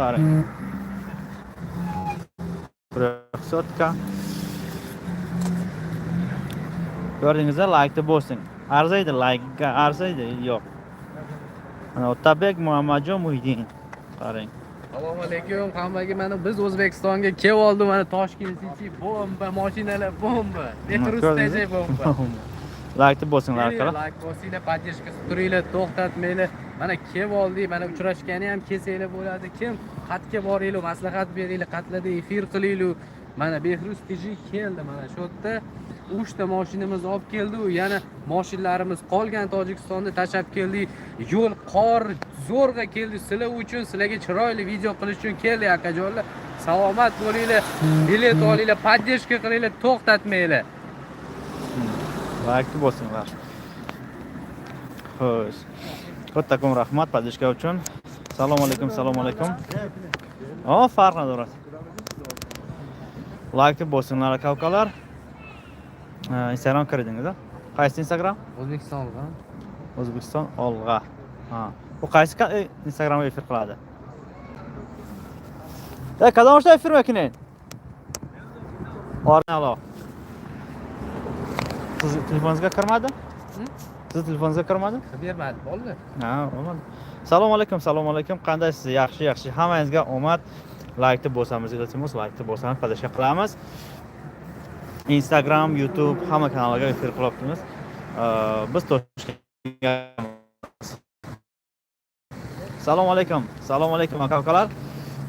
Qarang. Трехсотка. Ko'rdingizlar, laykni bosing. Arziydi laykga, arziydi, yo'q. Mana Otabek Muhammadjon Muhiddin. Qarang. Assalomu alaykum hammaga. Mana biz O'zbekistonga kelib oldik. Mana Toshkent City bomba, mashinalar bomba. Behruz bomba. Laykni bosinglar, akalar. Layk bosinglar, поддержка qilib turinglar, to'xtatmanglar. Mana kelib oldik, mana uchrashgani ham kelsanglar bo'ladi. Kim xatga boringlar, maslahat beringlar, qatlarda efir qilinglar. Mana Behruz TJ keldi, mana shu yerda 3 ta mashinamizni olib keldi. U yana mashinalarimiz qolgan Tojikistonda tashlab keldik. Yo'l qor zo'rg'a keldi. Sizlar uchun, sizlarga chiroyli video qilish uchun keldik, akajonlar. Salomat bo'linglar, bilet olinglar, поддержка qilinglar, to'xtatmanglar. Laykni bosinglar. Xo'sh. Kattakon rahmat поддержка uchun. Assalomu alaykum, assalomu alaykum. O, farq nadoradi. Laykni bosinglar, aka ukalar. Instagram kirdingiz, a? Qaysi Instagram? O'zbekistonga. O'zbekiston olg'a. Ha. Bu qaysi Instagramga efir qiladi? E, kadam efir mekinin? Alo. Siz telefoningizga kirmadi? Siz telefoningizga kirmadi? Bermadi, bo'ldi. Ha, bo'lmadi. Assalomu alaykum, assalomu alaykum. Qandaysiz? Yaxshi, yaxshi. Hammangizga omad. Laykni bosamiz, iltimos, laykni bosamiz, поддержка qilamiz. Instagram, YouTube hamma kanallarga efir qilyapmiz. Biz Toshkentga. Assalomu alaykum. Assalomu alaykum, aka ukalar.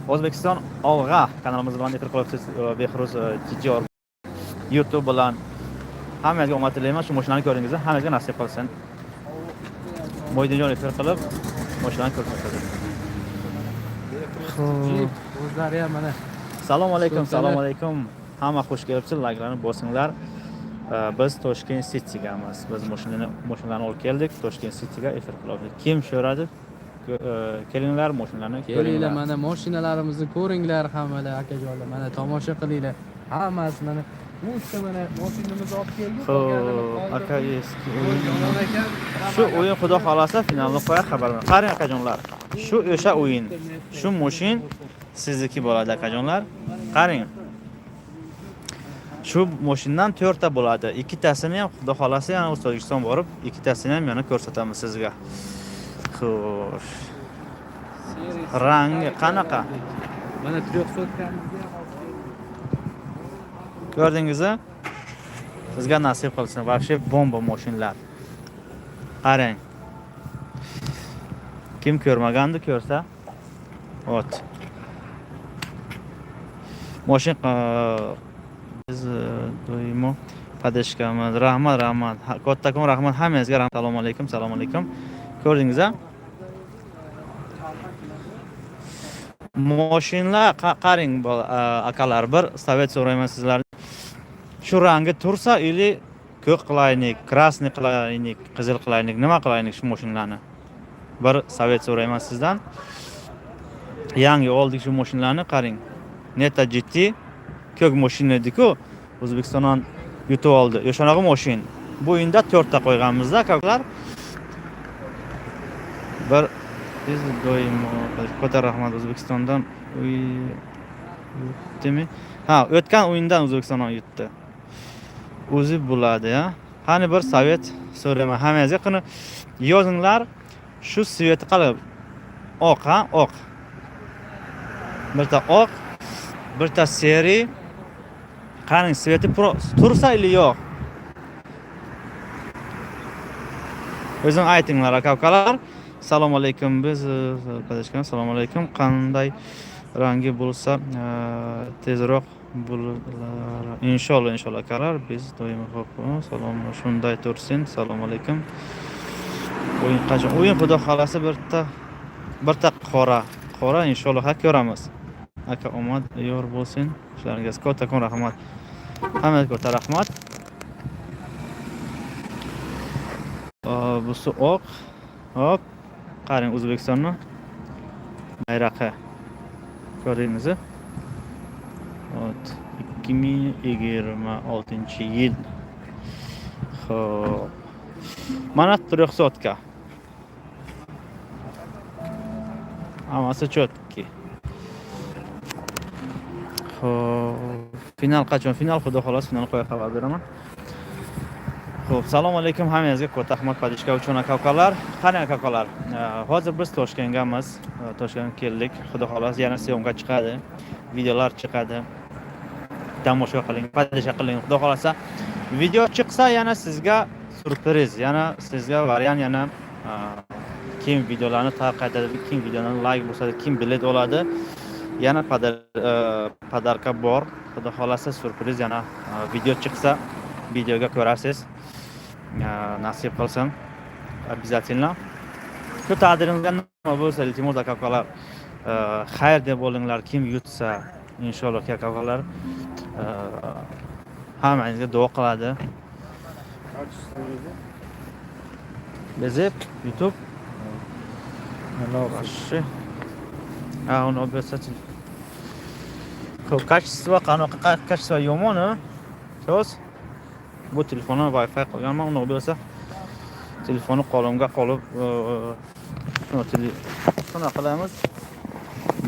O'zbekiston olg'a kanalimiz bilan efir qilyapsiz, Behruz TJ YouTube bilan. Hammangizga omad tilayman. Shu mashinani ko'rdingiz, hammangizga nasib qilsin. Mo'ydinjon efir qilib, mashinani ko'rsatadi. Xo'p. O'zlari ham mana. Assalomu alaykum, Sultonlar. Assalomu alaykum. Hamma xush kelibsiz, layklarni bosinglar. Biz Toshkent City'gamiz. Biz mashinalarni olib keldik, Toshkent City'ga efir qilyapmiz. Kim so'radi? Kelinglar, mashinalarni Kelinglar, ko'ringlar. Mana mashinalarimizni ko'ringlar hammalar, akajonlar. Mana tomosha qilinglar. Hammasi mana uchta mana mashinamizni olib keldik. Qolganini Xo'p, qoldirdik. Aka, eski Yo'l o'yin. yomon ekan. Shu o'yin xudo xolasa finalni qo'yar, xabar beraman. Qarang, akajonlar. Shu o'sha o'yin. Shu mashin sizniki bo'ladi, akajonlar. Qarang. Shu mashindan to'rtta bo'ladi. Ikkitasini ham xudo xolasa yana Tojikiston borib, ikkitasini ham yana ko'rsatamiz sizga. Xo'sh. Rangi qanaqa? Mana 300 kamizni ham olib keldik. Ko'rdingizmi? Sizga nasib qilsin. Вообще bomba mashinlar. Qarang. Kim ko'rmagandi ko'rsa. Вот. Mashin biz doimo поддержка miz. Rahmat, rahmat. Kattakon rahmat hammangizga. Rahmat. Assalomu alaykum, assalomu alaykum. Ko'rdingiz a? Mashinlar qarang, akalar, bir совет so'rayman sizlardan. Shu rangi tursa или ko'k qilaylik, красный qilaylik, qizil qilaylik, nima qilaylik shu mashinalarni? Bir совет so'rayman sizdan. Yangi oldik shu mashinalarni, qarang. Neta GT ko'k mashina edi-ku, O'zbekistondan yutib oldi. O'shanaqa mashin. Bu o'yinda to'rtta qo'yganmizda, akalar. Bir biz doimo katta rahmat, O'zbekistondan uy yutdimi? Ha, o'tgan o'yindan O'zbekistondan yutdi. O'zi bo'ladi, ya. Qani bir совет so'rayman hammangizga. Qani yozinglar, shu цвет i qalay? Oq, ha, oq. Birta oq, birta серый. Qarang, цвет i tursa или yo'q? O'zing aytinglar, aka ukalar. Assalomu alaykum. Biz adashgan. Assalomu alaykum. Qanday rangi bo'lsa, tezroq bo'lar. Inshaalloh, inshaalloh, akalar. Biz doimo xo'p. Salom, shunday tursin. Assalomu alaykum. O'yin qachon? O'yin xudo xolasa birta qora. Qora inshaalloh ha ko'ramiz. Aka, omad yor bo'lsin. Ishlaringizga kattakon rahmat. Hammaga katta rahmat. Busi oq. Hop. Qarang, O'zbekistonni bayrog'i. Ko'rdingizmi? Вот 2026-yil. Xo'p. Mana трехсотка. Hammasi чётки. Xo'p, final qachon? Final, xudo xohlasa, final qo'ya xabar beraman. Xo'p, assalomu alaykum hammangizga, katta rahmat поддержка uchun, aka ukalar. Qarang, aka ukalar, hozir biz Toshkentgamiz. Toshkentga keldik. Xudo xohlasa, yana съёмка chiqadi. Videolar chiqadi. Tomosha qiling, поддержка qiling. Xudo xohlasa, video chiqsa, yana sizga syurpriz, yana sizga variant, yana kim videolarni tarqatadi, kim videolarni layk bosadi, kim bilet oladi. Yana подарка bor. Xudo xohlasa, syurpriz yana video chiqsa, videoga ko'rasiz. Nasib qilsin. Обязательно. Shu taqdiringizga nima bo'lsa, iltimos, aka ukalar, xayr deb olinglar, kim yutsa, inshaalloh, aka ukalar, hammangizga duo qiladi. Качество. Bezib YouTube вообще. Ha, uni olib bersa. Xo'p, качество qanaqa? Качество yomon, a? So'z. Bu telefonni Wi-Fi qilganman, uni olib bersa, telefonni qo'limga qolib, shuni qilamiz.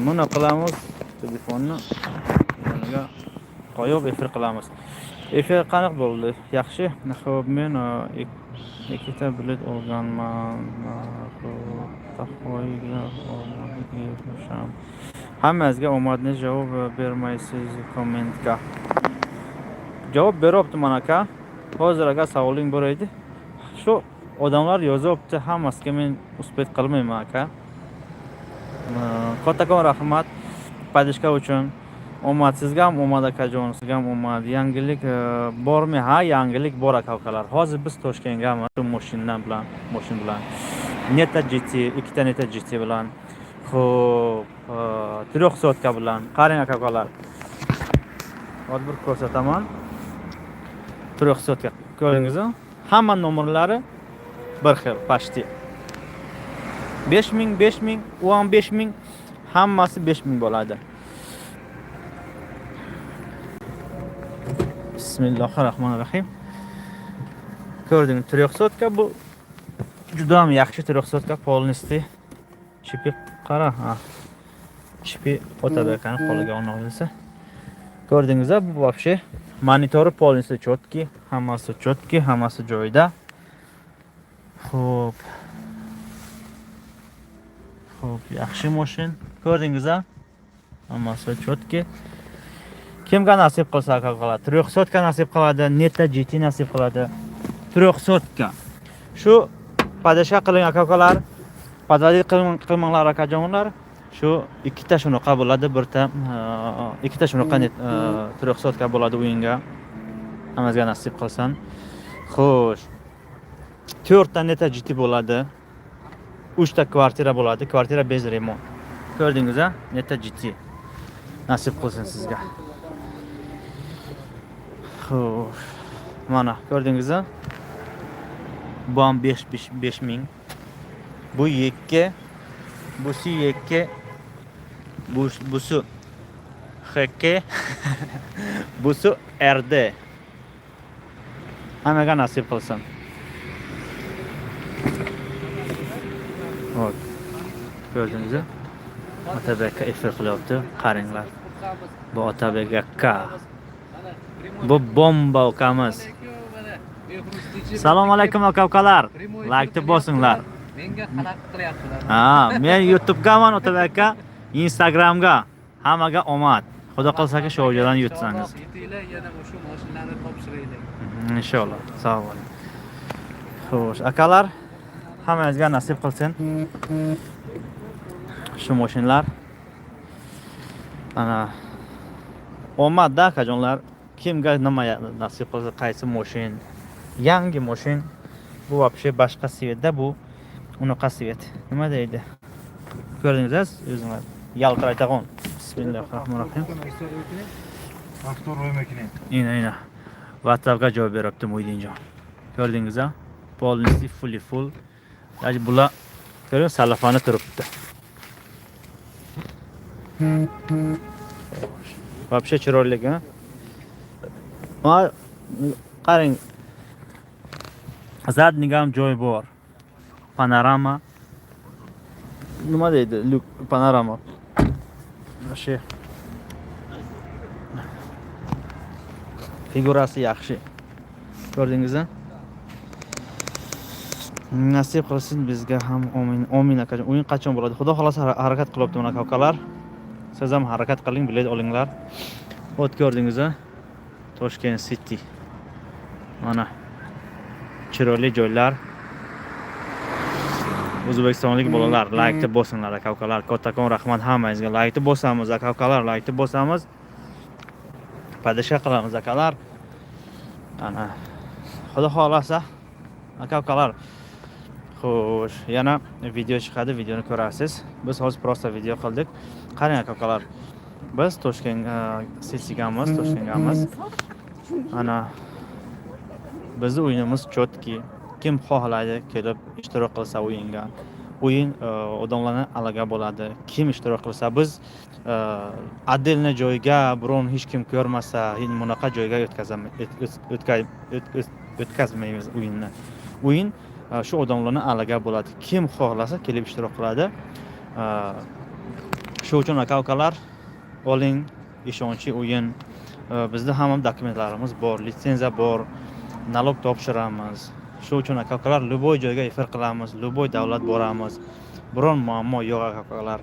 Buni qilamiz, telefonni yoniga qo'yib efir qilamiz. Efir qanaqa bo'ldi? Yaxshi. Xo'p, men ikkita bilet olganman. Xo'p, tahoyiga. Hammangizga omadni. Javob bermaysiz kommentga. Javob beryaptiman, aka. Hozir aka savoling bor edi. Shu odamlar yozyapti, hammasiga men успеть qilmayman, aka. Kattakon rahmat поддержка uchun. Omad sizga ham, omad, akajon, sizga ham omad. Yangilik bormi? Ha, yangilik bor, aka ukalar. Hozir biz Toshkentgamiz shu mashina bilan, mashina bilan. Neta GT, ikkita Neta GT bilan. Xo'p, трехсотка bilan. Qarang, aka ukalar. Hozir bir ko'rsataman. Трехсотка ko'rdingizmi? Hamma nomerlari bir xil, почти. 5000, 5000, u ham 5000, hammasi 5000 bo'ladi. Bismillahirrohmanirrohim. Ko'rding, трехсотка bu juda ham yaxshi трехсотка, полностью. Chipi qara, ha. Chipi Otabekani qo'liga olsa. Ko'rdingiz, bu вообще monitori полностью четкий, hammasi четкий, hammasi joyida. Xo'p. Xo'p, yaxshi mashin. Ko'rdingiz, a? Hammasi четкий. Kimga nasib qilsa, aka qiladi. Трехсотка nasib qiladi, Neta GT nasib qiladi. Трехсотка. Shu поддержка qiling, aka ukalar. Подводить qilmanglar, akajonlar. Shu ikkita shunaqa bo'ladi, birta ikkita shunaqa трехсотка bo'ladi o'yinga. Hammangizga nasib qilsin. Xo'sh. To'rtta Neta GT bo'ladi. Uchta kvartira bo'ladi. Kvartira без ремонт. Ko'rdingiz, a? Neta GT. Nasib qilsin sizga. Xo'sh. Mana ko'rdingiz, a? Bu ham 5 5 ming. Bu 2, busi 2, bu busi HK, busi RD. Hammaga nasib qilsin. Hop. Ko'rdingizmi? Otabek efir qilyapti. Qaranglar. Bu Otabek aka. Bu bomba ukamiz. Assalomu alaykum, aka ukalar. Laykni bosinglar. Menga xalaqit qilyaptilar. Ha, men YouTube'gaman, Otabek aka, Instagramga. Hammaga omad. Xudo qilsa, aka, shu videodan yutsangiz. Inshaalloh yetinglar, yana shu mashinalarni topshiraylik. Inshaalloh. Sog' bo'ling. Xo'sh, akalar, hammangizga nasib qilsin. Shu mashinalar. Ana omadda, akajonlar, kimga nima nasib qilsa, qaysi mashin, yangi mashin. Bu вообще boshqa цвет da, bu unaqa цвет. Nima deydi? Ko'rdingiz o'zinglar. Yaltiraydigan. Bismillahirrohmanirrohim. Ina, ina. WhatsAppga javob beryapti Muydinjon. Ko'rdingiz, a? Полностью fully full. Даже bular ko'ring, salafani turibdi. Вообще chiroyli, ha? Mana qarang. Задний ga ham joy bor. Panorama. Nima deydi? Lyuk, panorama. Вообще. Figurasi yaxshi. Ko'rdingizmi? Nasib qilsin bizga ham, omin. Omin, akajon. O'yin qachon bo'ladi? Xudo xohlasa, harakat qilyapti mana, aka-ukalar. Siz ham harakat qiling, bilet olinglar. Вот, ko'rdingiz a? Toshkent City. Mana chiroyli joylar. O'zbekistonlik bolalar, laykni bosinglar, aka-ukalar. Kattakon rahmat hammangizga. Laykni bosamiz, aka-ukalar, laykni bosamiz. Поддержка qilamiz, akalar. Ana, Xudo xohlasa, aka-ukalar. Xo'sh, yana video chiqadi, videoni ko'rasiz. Biz hozir просто video qildik. Qarang, aka-ukalar. Biz Toshkent City'gamiz, Toshkentgamiz. Ana, bizni o'yinimiz чёткий. Kim xohlaydi, kelib ishtirok qilsa o'yinga. O'yin odamlarni aloqa bo'ladi. Kim ishtirok qilsa, biz отдельно joyga, biron hech kim ko'rmasa, bunaqa joyga o'tkazmaymiz o'yinni. O'yin shu odamlarni aloqa bo'ladi. Kim xohlasa, kelib ishtirok qiladi. Shu uchun, aka ukalar, oling, ishonchli o'yin. Bizda hamma dokumentlarimiz bor, litsenziya bor, налог topshiramiz. Shu uchun, aka ukalar, любой joyga efir qilamiz, любой davlat boramiz, biron muammo yo'q, aka ukalar.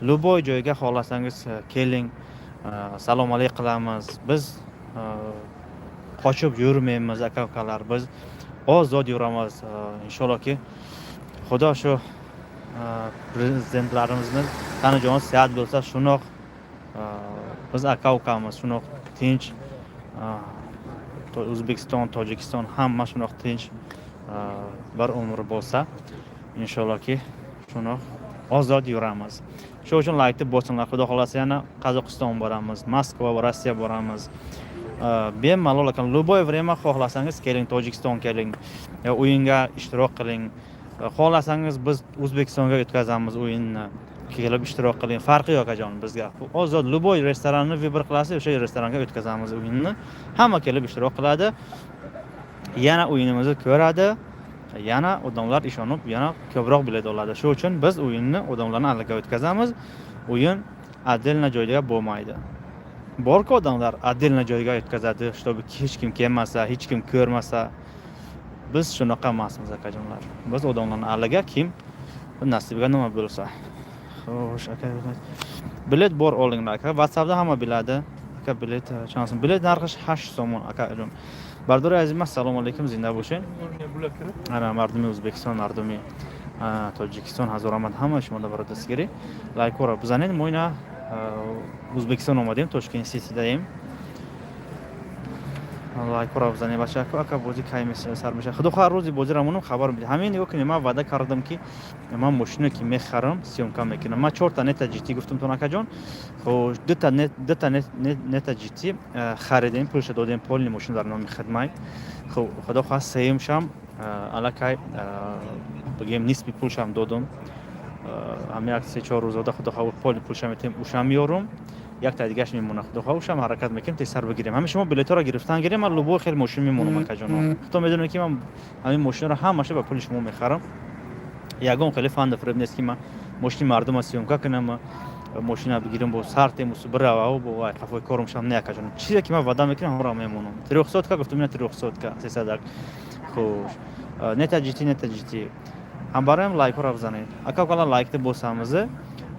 Любой joyga xohlasangiz, keling, salom alik qilamiz. Biz qochib yurmaymiz, aka ukalar, biz ozod yuramiz. Inshaallohki, Xudo shu prezidentlarimizni tani joni sihat bo'lsa, shundoq biz aka ukamiz, shundoq tinch O'zbekiston, Tojikiston hamma shundoq tinch bir umr bo'lsa, inshaallohki, shundoq ozod yuramiz. Shu uchun laykni bosinglar. Xudo xohlasa, yana Qozog'iston boramiz, Moskva va Rossiya boramiz. Bemalol ekan, любой время xohlasangiz keling, Tojikiston keling, o'yinga ishtirok qiling. Xohlasangiz, biz O'zbekistonga o'tkazamiz o'yinni, kelib ishtirok qiling, farqi yo'q, akajon. Bizga ozod, любой restoranni выбор qilasiz, o'sha restoranga o'tkazamiz o'yinni. Hamma kelib ishtirok qiladi, yana o'yinimizni ko'radi, yana odamlar ishonib, yana ko'proq bilet oladi. Shu uchun biz o'yinni odamlarni aloqa o'tkazamiz. O'yin отдельно joyda bo'lmaydi. Borku, odamlar отдельно joyga o'tkazadi, чтобы hech kim kelmasa, hech kim ko'rmasa. Biz shunaqa emasmiz, akajonlar. Biz odamlarni aloqa, kim nasibiga nima bo'lsa. Xo'sh, aka, bilet bor, olinglar, aka. WhatsAppda hamma biladi, aka. Bilet chansin, bilet narxi 8 somon, akajon. Bardori азиз, assalomu alaykum, зинда бошед. Ана, мардуми O'zbekiston, мардуми Тоҷикистон, ҳазор раҳмат ҳама шумо барои дастгирӣ. Лайкҳоро бизанед. Мо ина Ӯзбекистон омадем, Тошкент Ситидаем. Лайкҳоро бизанед, бачако. Ака, бозӣ кай сар мешавад? Худо хоҳар, рӯзи бозиро монам, хабар медиҳам. Ҳамин нигоҳ кунед, ман ваъда кардам, ки ман мошине ки мехарам, съёмка мекунам. Ман чорта Нета GT гуфтам тон, акаҷон. Хош, дута Нета GT харидем, пулша додем, полный мошин дар номи хидмай. Хуб, худо хоҳад, сеюмшам аллакай, бигем, нисби пулшам додум. Ҳами як 3-4 рӯзода, худо хоҳад, полный пулша метем, ушам меёрум. Якта дигаш мемона, худо хоҳад, ушам ҳаракат мекунем, тезтар бигирем. Ҳами шумо билетҳоро гирифтан гирем, ман любой хел мошин мемонам, акаҷоно. Худо медонед, ки ман ҳамин мошинро ҳамаша ба пули шумо мехарам. Ягон хеле фанду фиреб нест, ки ман мошини мардума съёмка кунам, мошина бигирам, бо сартем биравау, бо вай қафои корум шам. Не, акаҷон, чизе ки ман ваъда мекунам, ҳамро мемонам. Трёхсотка гуфтам, ина трёхсотка, сесадак. Хуш, Нета GT, Нета GT ҳам бароям лайкҳоро бизанед, ака укалар, лайкni bosamiz.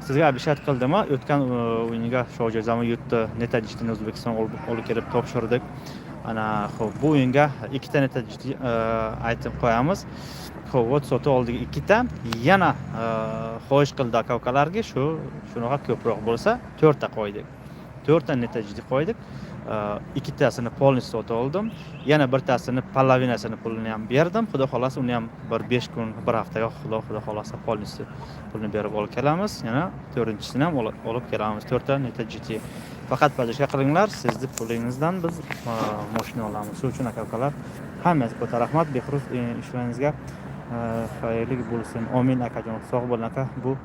Sizga обещать qildim, o'tgan o'yinga shohjo'zami yutdi, Neta GTni O'zbekiston olib kelib topshirdik. Ana, ho'p, bu o'yinga ikkita Neta GT aytib qo'yamiz. Ho'p, вот, sotib oldik ikkita. Yana xohish qildi aka ukalarga, shu shunaqa ko'proq bo'lsa, to'rtta qo'ydik, to'rtta Neta GT qo'ydik. Ikkitasini полностью sotib oldim, yana birtasini половина sini pulini ham berdim. Xudo xohlasa, uni ham bir 5 kun, bir haftaga, xudo xohlasa, полностью pulni berib olib kelamiz. Yana to'rtinchisini ham olib kelamiz. To'rtta Neta GT, faqat поддержка qilinglar. Sizni pulingizdan biz moshina olamiz. Shuning uchun, aka ukalar, hammangizga katta rahmat. Behruz, ishlaringizga xayrli bo'lsin. Omin, akajon, sog' bo'ling, aka. Bu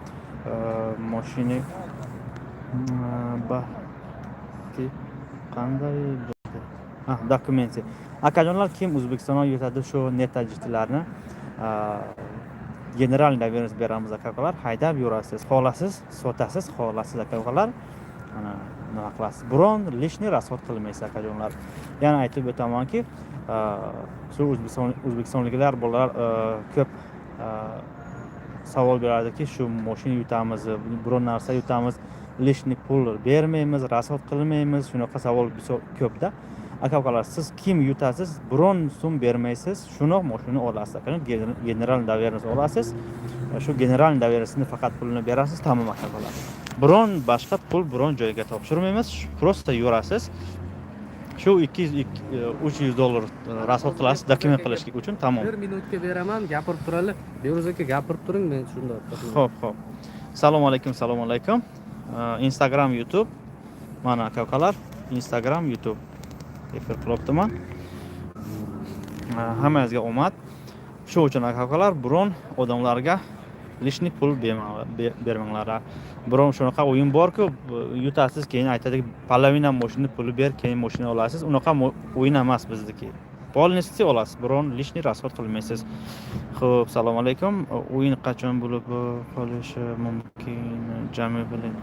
moshina baxti qanday bo'ldi? Ah, документы, akajonlar. Kim O'zbekistonga yutadi shu Neta GTlarni, генеральный доверенность beramiz, aka ukalar. Haydab yurasiz, xohlasiz sotasiz, xohlasiz, aka ukalar. Mana nima qilasiz, biron лишний расход qilmaysiz, akajonlar. Yana aytib o'tamanki, shu o'zbekistonliklar bolalar ko'p savol beradiki, shu moshina yutamiz, biron narsa yutamiz, лишний pul bermaymiz, расход qilmaymiz, shunaqa savol ko'pda, aka ukalar. Siz kim yutasiz, biron so'm bermaysiz, shunoq moshina olasiz, akajon. Генеральный доверенность olasiz, shu генеральный доверенность ni faqat pulini berasiz, tamom, aka ukalar. Biron boshqa pul biron joyga topshirmaymiz, просто yurasiz. Shu 200, 300 dollar расход qilasiz dokument qilishlik uchun, tamom. Bir minutga beraman, gapirib turali. Behruz aka, gapirib turing, men shunda. Ho'p. Assalomu alaykum, assalomu alaykum. Instagram, YouTube, mana, aka ukalar, Instagram, YouTube efir qilyaptiman. Hammangizga omad. Shu uchun, aka ukalar, biron odamlarga лишний pul bermanglar. Biron shunaqa o'yin borku, yutasiz, keyin aytadi, половина moshina puli ber, keyin moshina olasiz. Unaqa o'yin emas bizniki, полностью olasiz, biron лишний расход qilmaysiz. Ho'p, assalomu alaykum. O'yin qachon bo'lib qolishi mumkin, jami bilan,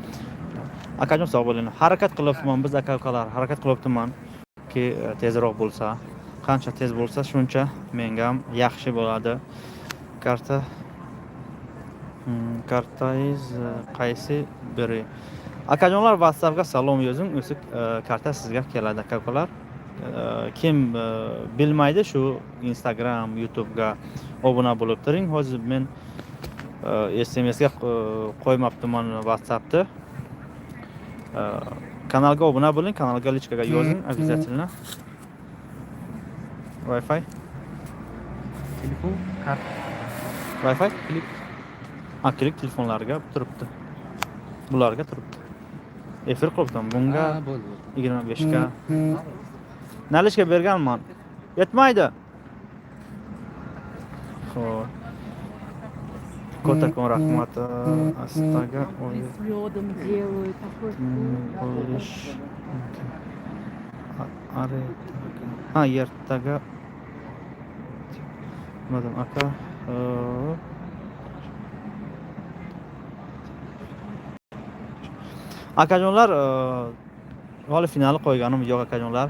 akajon? Sog' bo'ling. Harakat qilyapman biz, aka ukalar, harakat qilyaptimanki, tezroq bo'lsa, qancha tez bo'lsa, shuncha menga ham yaxshi bo'ladi. Karta, kartangiz qaysi biri, akajonlar? WhatsAppga salom yozing, o'zi karta sizga keladi, aka ukalar. Kim bilmaydi, shu Instagram, YouTubega obuna bo'lib turing. Hozir men SMSga qo'ymabdiman WhatsAppni. Kanalga obuna bo'ling, kanalga личка ga yozing обязательно. Wi-Fi. Telefon, karta. Wi-Fi. Klik. Ha, klik telefonlarga turibdi, bularga turibdi, efir qilibdim bunga. Ha, bo'ldi, bo'ldi. 25ga наличка berganman, yetmaydi. Ho'p, kattakon rahmat. Astaga o'yin С медом делают, такой вкус. Bo'lish mumkin. Ha, ertaga bilmadim, aka. Akajonlar, hali finali qo'yganim yo'q, akajonlar.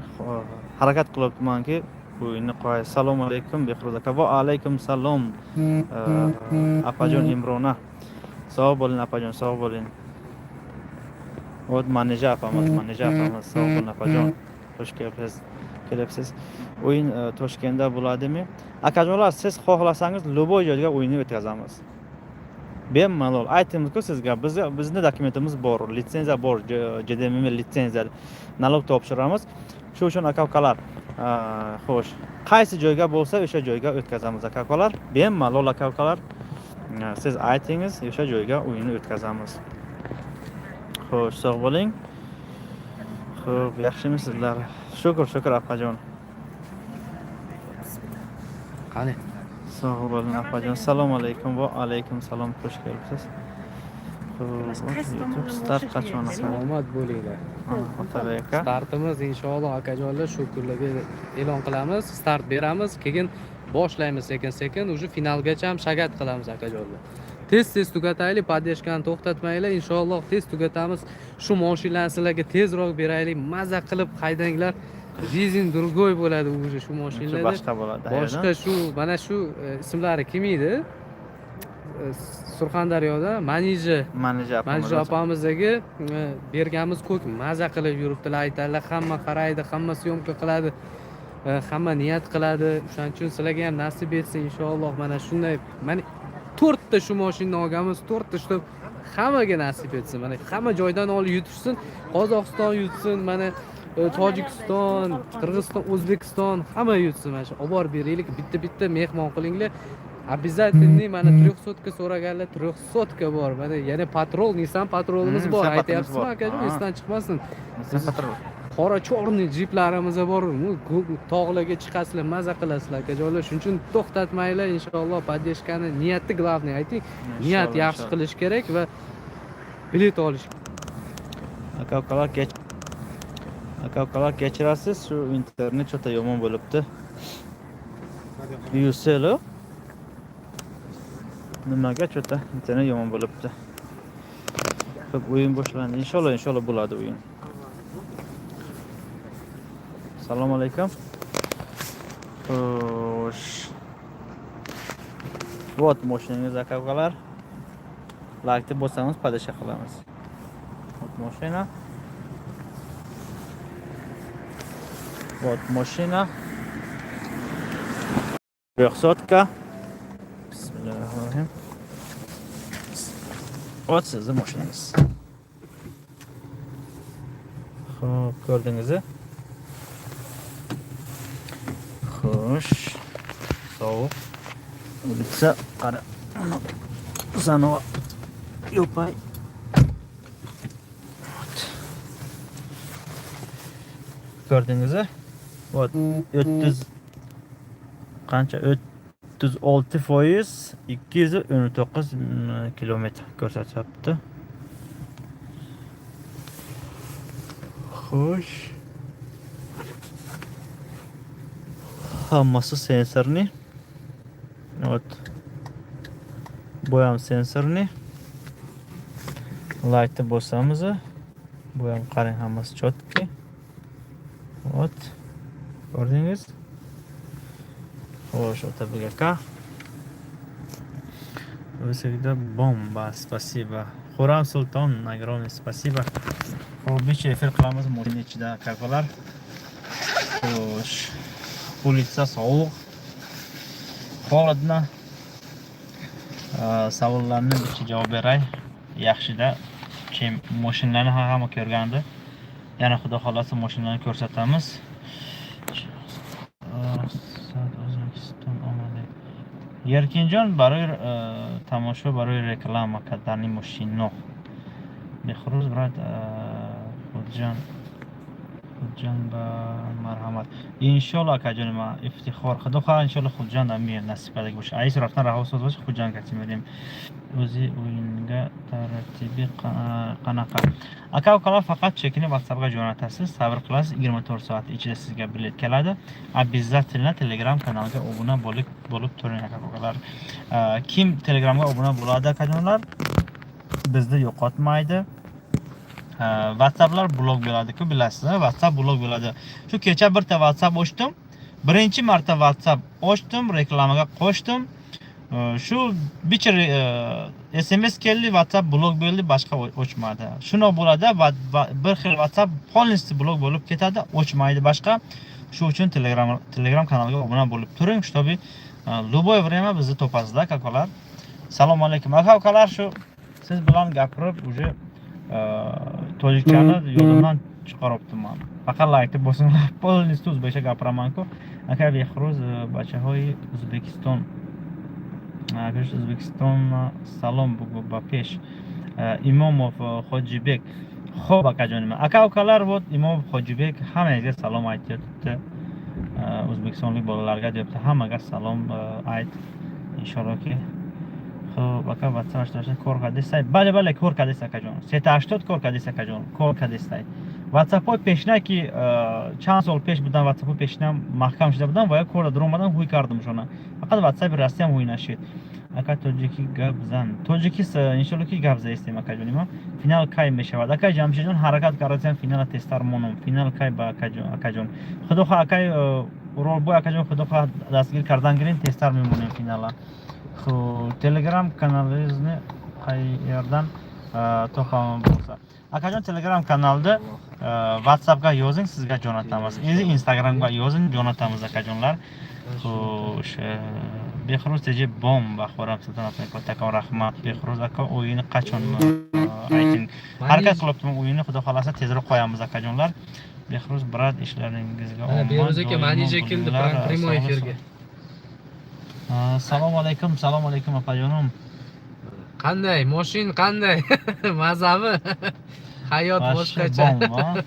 Harakat qilyapmanki, o'yinni qo'yay. Assalomu alaykum, Behruz aka. Va alaykum salom, apajon Imrona. Sog' bo'ling, apajon, sog' bo'ling. Вот Manija opamiz, Manija opamiz, sog' bo'ling, apajon. Xush kelibsiz. Kelibsiz. O'yin Toshkentda bo'ladimi? Akajonlar, siz xohlasangiz, любой joyga o'yinni o'tkazamiz. Bemalol. Aytdimku sizga, biz bizni dokumentimiz bor, litsenziya bor, JDMM litsenziya. Налог topshiramiz. Shu uchun, aka ukalar, xo'sh, qaysi joyga bo'lsa, o'sha joyga o'tkazamiz, aka ukalar. Bemalol, aka ukalar. Siz aytingiz, o'sha joyga o'yinni o'tkazamiz. Xo'sh, sog' bo'ling. Xo'p, yaxshimisizlar? Shukur, shukur, opajon. Qani? Sog' bo'ling, opajon. Assalomu alaykum. Va alaykum salom. Xush kelibsiz. Xo'p, Qaysi YouTube tomondan start boshlash qachon, kerak? aka? Salomat bo'linglar. Otabek aka. Startimiz inshaalloh, akajonlar, shu kunlarga e'lon qilamiz, start beramiz, keyin boshlaymiz sekin sekin, уже finalgacha ham шагать qilamiz, akajonlar. Tez tez tugataylik, поддержка ni to'xtatmanglar, inshaalloh tez tugatamiz. Shu mashinalarni sizlarga tezroq beraylik, maza qilib haydanglar. Жизнь другой bo'ladi уже shu Shu mashinalarda. Boshqa bo'ladi. Boshqa shu mana shu ismlari kim edi? Surxondaryoda Manija. Manija opamiz. Manija opamizdagi berganimiz ko'k maza qilib yuribdilar, aytadilar, hamma qaraydi, hamma съёмка qiladi, hamma niyat qiladi. O'shaning uchun sizlarga ham nasib etsin inshaalloh. Mana shunday, mana to'rtta shu mashinani olganmiz, to'rtta, shu hammaga nasib etsin. Mana hamma joydan olib yutishsin, Qozog'iston yutsin, mana Tojikiston, Qirg'iziston, O'zbekiston, hamma yutsin. Mana shu olib borib beraylik, bitta bitta mehmon qilinglar обязательно. Mana трехсотка so'raganlar, трехсотка bor. Mana yana Patrol, Nissan Patrolimiz bor. Nissan Patrolimiz Aytyapsizmi, bor. akajon? Ha. Esdan chiqmasin. Nissan Patrol. Qora, черный jiplarimiz bor. Tog'larga chiqasizlar, maza qilasizlar, akajonlar. Shuning uchun to'xtatmanglar inshaalloh поддержка ni. Niyatni, главный ayting, niyat Inshaalloh, yaxshi inshaalloh. qilish kerak va bilet olish. Aka ukalar, kech, aka ukalar, kechirasiz, shu internet что-то yomon bo'libdi. Ucell nimaga, что-то internet yomon bo'libdi. Chiqib o'yin boshlandi. Inshaalloh, inshaalloh bo'ladi o'yin. Assalomu alaykum. Xo'sh. Вот mashinangiz, aka ukalar. Laykni bosamiz, поддержка qilamiz. Вот mashina. Вот mashina. Трехсотка. Bismillahirrohmanirrohim. Вот sizni mashinangiz. Xo'p, ko'rdingiz? Xo'sh. Sovuq. O'lsa qara. Заново yopay. Вот. Ko'rdingiz? Вот 30 qancha, 36%, 219 kilometr ko'rsatyapti. Xo'sh. Hammasi sensorli. Вот. Bu ham sensorli. Lightni bosamiz. Bu ham qarang, hammasi чёткий. Вот. Ko'rdingiz? Xo'sh, Otabek aka. Вы всегда бомба, спасибо. Xuram Sulton, огромное спасибо. Xo'p, necha efir qilamiz mashina ichida, aka-ukalar. Xo'sh. Улица sovuq. Холодно. Savollarni bitta javob beray. Yaxshida чем mashinalarni hamma ko'rgandi. Yana xudo xolasa mashinalarni ko'rsatamiz. O'zbekiston omadi. Erkinjon барои тамошо, барои реклама кардани мошино. Бехруз брат, Худжан Худжан ба марҳамат. Иншолло, акаҷони ман ифтихор. Худо хоҳад, иншолло Худжан ам меяд, насиб кардаги боша. Айс рафтан раҳо соз боша, Худжан кати мерем. O'zi o'yinga tartibi qanaqa? Aka ukalar, faqat chekini WhatsAppga jo'natasiz, sabr qilasiz, 24 soat ichida sizga bilet keladi. Обязательно Telegram kanaliga obuna bo'lib turing, aka ukalar. Kim Telegramga obuna bo'ladi, akajonlar, bizni yo'qotmaydi. WhatsApplar blok bo'ladi-ku, bilasiz, WhatsApp blok bo'ladi. Shu kecha birta WhatsApp ochdim. Birinchi marta WhatsApp ochdim, reklamaga qo'shdim. Shu bicha SMS keldi, WhatsApp blok bo'ldi, boshqa o'chmadi. Shundoq bo'ladi, bir xil WhatsApp полностью blok bo'lib ketadi, o'chmaydi boshqa. Shu uchun Telegram kanaliga obuna bo'lib turing, чтобы любое время bizni topasizlar, aka-ukalar. Assalomu alaykum. Aka ukalar, shu siz bilan gapirib уже tojikchani yo'limdan chiqaryapman. Faqat laykni bosinglar, полностью o'zbekcha gapiraman-ku. Aka Behruz, bachahoyi O'zbekiston. Пишет O'zbekiston, salom bugu ba pesh. Imomov Hojibek. Xo'p, akajonim. Aka ukalar, вот Imomov Hojibek hammangizga salom aytyapti. O'zbekistonlik bolalarga deyapti. Hammaga salom ayt. Inshaallohki. Xo'p, aka, WhatsApp ishlashni kor qildingizlar. Бале, бале, кор кардист, акаҷон. 380 кор кардист, акаҷон. Кор кардистай. WhatsAppҳои пешина ки чанд сол пеш будан, WhatsAppҳои пешина маҳкам шуда будан ва я корда даромадан ҳуй кардам шона. Фақат WhatsApp Россиям ҳуй нашид. Ака, тоҷикӣ гап зан. Тоҷикӣ иншолло ки гап заистем, акаҷони ма. Финал кай мешавад? Акай Ҷамшидҷон, ҳаракат кардасем, финала тезтар монам. Финал кай ба акаҷон? Худо хоҳ, акай Уролбой акаҷон, худо хоҳ дастгир кардан гирем, тезтар мемонем финала. Хуб, Telegram каналиzni qayerdan topamiz bo'lsa? Akajon, Telegram kanalda WhatsAppga yozing, sizga jo'natamiz. Endi Instagramga yozing, jo'natamiz, akajonlar. Xo'sh, Behruz TJ bomba, Xo'ram Sulton aka, kattakon rahmat. Behruz aka, o'yini qachon, ayting. Harakat qilyapman, o'yinni xudo xolasa tezroq qo'yamiz, akajonlar. Behruz брат, ishlaringizga Mana omad. Behruz aka, Doimo Manija keldi bo'linglar. Прямой efirga. Assalomu alaykum, assalomu alaykum, opajonim. Qanday? Moshin qanday? Mazami? Hayot Вообще boshqacha. Bomba.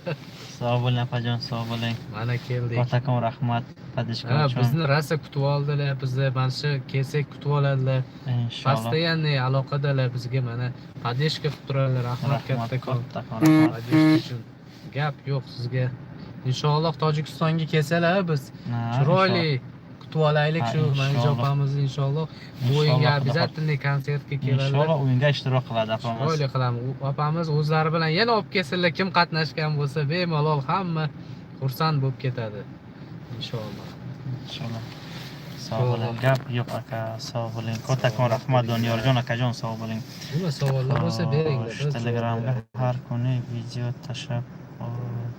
Sog' bo'ling, opajon, sog' bo'ling. Mana keldik. Kattakon rahmat поддержка Ha, uchun. bizni rosa kutib oldilar, bizni mana shu kelsak kutib oladilar. Inshaalloh. Постоянный aloqadalar bizga, mana поддержка qilib turadilar. Rahmat Rahmat, kattakon. kattakon rahmat. Поддержка uchun. Gap yo'q sizga. Inshaalloh Tojikistonga kelsalar biz Ha, chiroyli inshaalloh. Kutib olaylik Ha, shu Manija inshaalloh. opamizni, inshaalloh. Bu o'yinga Inshaalloh, Xudo обязательно konsertga keladilar. Inshaalloh, o'yinga ishtirok qiladi opamiz. Chiroyli qilamiz. U opamiz o'zlari bilan yana olib kelsinlar, kim qatnashgan bo'lsa, bemalol hamma xursand bo'lib ketadi. Inshaalloh. Inshaalloh. Sog' bo'ling. Gap yo'q, aka, sog' bo'ling. Kattakon rahmat, Doniyorjon akajon, sog' bo'ling. Nima savollar bo'lsa beringlar. Xo'sh, Biz javob Telegramga beramiz. har kuni video tashlab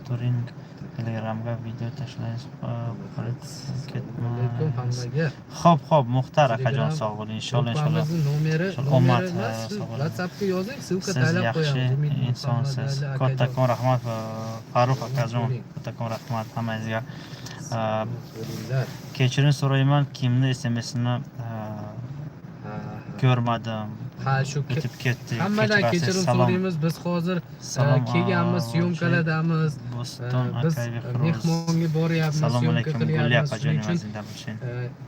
turing. Telegramga video tashlaysiz. Assalomu alaykum Ketmas. hammaga. Xo'p, Muxtar akajon, Telegram sog' bo'ling. Inshaalloh, inshaalloh. Gruppamizni nomeri Inshaalloh, omad, nomeri emas, sog' bo'ling. WhatsAppga yozing, ссылка Siz taylab yaxshi qo'yamiz. Umid insonsiz. Muhammadali akajon. Kattakon rahmat, Farruh akajon. Bo'ling. Kattakon rahmat hammangizga. Salomat bo'linglar. Kechirim so'rayman, kimni SMSini Ha, ha. ko'rmadim. Ha, shu O'tib ketdi. hammadan Kechirasiz. kechirim Salom. so'raymiz. Biz hozir Salom. kelganmiz, syomkalardamiz. Bo'ston Biz aka Behruz. mehmonga boryapmiz, Assalomu syomka alaykum, Gulya qilyapmiz. opajon, Shuning uchun zinda bo'lsin.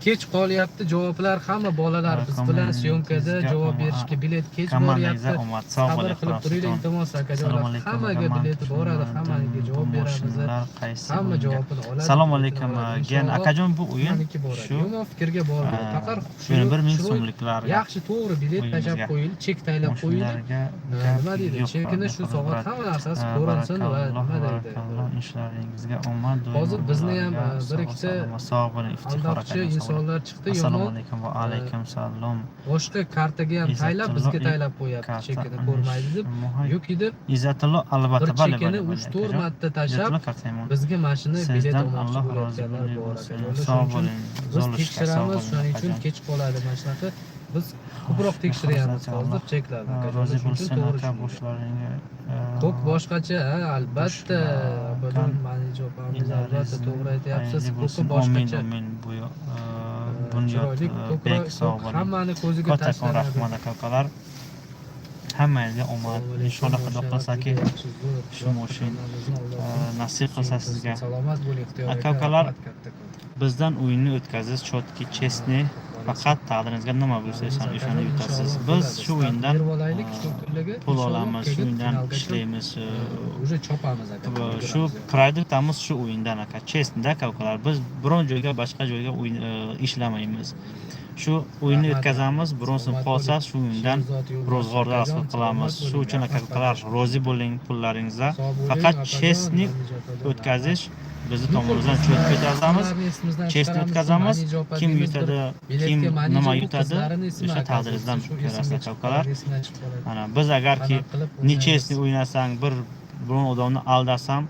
Kech qolyapti javoblar. Hamma bolalar biz bilan syomkada javob berishga bilet kech Komandangizga boryapti. omad. Sog' Sabr bo'ling. qilib turinglar, iltimos, akajonlar. Assalomu alaykum. Hammaga Roman bileti boradi, hammaga javob beramiz. Moshinlar qaysi Hamma o'yinga? javobini oladi. Assalomu biletini alaykum. oladi. Gen Inshaalloh, akajon, bu o'yin hammaniki boradi. shu Yomon fikrga bormaydi. Faqat 1 000 chiroy- so'mliklarga yaxshi, to'g'ri bilet tashlab o'yinimizga. qo'yildi, chek taylab qo'yildi. Moshinlarga Nima gap deydi? yo'q. Chekini shu soat Brat. hamma narsasi ko'rinsin va Barakalloh, nima deydi? barakalloh, ishlaringizga omad. Doimo Hozir bizni ham, ularga bir sog' ikkita salomat, sog' bo'ling, Iftixor aldoqchi akajon, sog' bo'ling. insonlar chiqdi, Assalomu yomon alaykum va alaykum salom. boshqa kartaga ham taylab Izzatullo bizga taylab qo'yapti, karta chekini ko'rmaydi deb yoki deb Izzatullo, albatta, bir bale, chekini bale, bale, 3-4 akajon. marta tashlab Izzatullo kartayman. bizga mashina bilet Sizdan olmoqchi Alloh rozi bo'layotganlar bor, bo'lsin. akajonlar. Sog' Shuning uchun bo'ling. biz Zolushka, sog' tekshiramiz, bo'ling, shuning uchun akajon. kech qoladi mana shunaqa. Biz ko'proq tekshiryapmiz Alloh hozir cheklarni, akajonlar. rozi Shuning uchun bo'lsin, to'g'ri aka, tushuninglar. boshlaringga Ko'k boshqacha, ha, albatta, Boshlardan opajon, Manija opamiz, albatta, to'g'ri aytyapsiz. xayrli Ko'ki bo'lsin. Omin, boshqacha. omin. Bu Bunyod Chiroyli bek, ko'kroq sog' bo'ling. hammani ko'ziga Kattakon tashlanadi. rahmat, aka, ukalar. Hammangizga omad. Assalomu alaykum, Inshaalloh, Xudo moshinlar xohlasa, juda yaxshi, zo'r. shu moshin Kanalimizni Allohim nasib qilsa sizga. Salomat bo'ling, Ixtiyor Aka, aka, ukalar, rahmat kattakon. Bizdan o'yinni o'tkazish чётки, честный, faqat taqdiringizga nima bo'lsa, o'shani yutasiz. Biz shu o'yindan pul olamiz, shu o'yindan ishlaymiz. Уже chopamiz, aka. Shu продуктamiz shu o'yindan, aka, честный aka, ukalar. Biz biron joyga, boshqa joyga o'yin ishlamaymiz. Shu o'yinni Rahmat, o'tkazamiz, biron so'm salomat qolsa, bo'ling. shu o'yindan Sherzod Yo'ldosh ro'zg'orda akajon, hosil qilamiz. salomat Shu bo'ling, uchun, aka, rahmat. ukalar, rozi bo'ling pullaringizga. Sog' bo'ling, Faqat opajon, честный Manija opajon, o'tkazish bizni Nuqul tomonimizdan biz, cho'tib o'tkazamiz. qizlarni esimizdan Честный chiqaramiz, o'tkazamiz. Manija opa Kim deymiz, bir yutadi, biletga kim Manija nima bu yutadi, qizlarini ismi o'sha aka, taqdiringizdan shu ko'rasiz, esimga aka, chiqib ukalar. qoladi, esimdan chiqib qoladi. Mana biz agarki Qanaqa qilib o'ynaymiz? нечестный o'ynasang, bir biron odamni aldasam,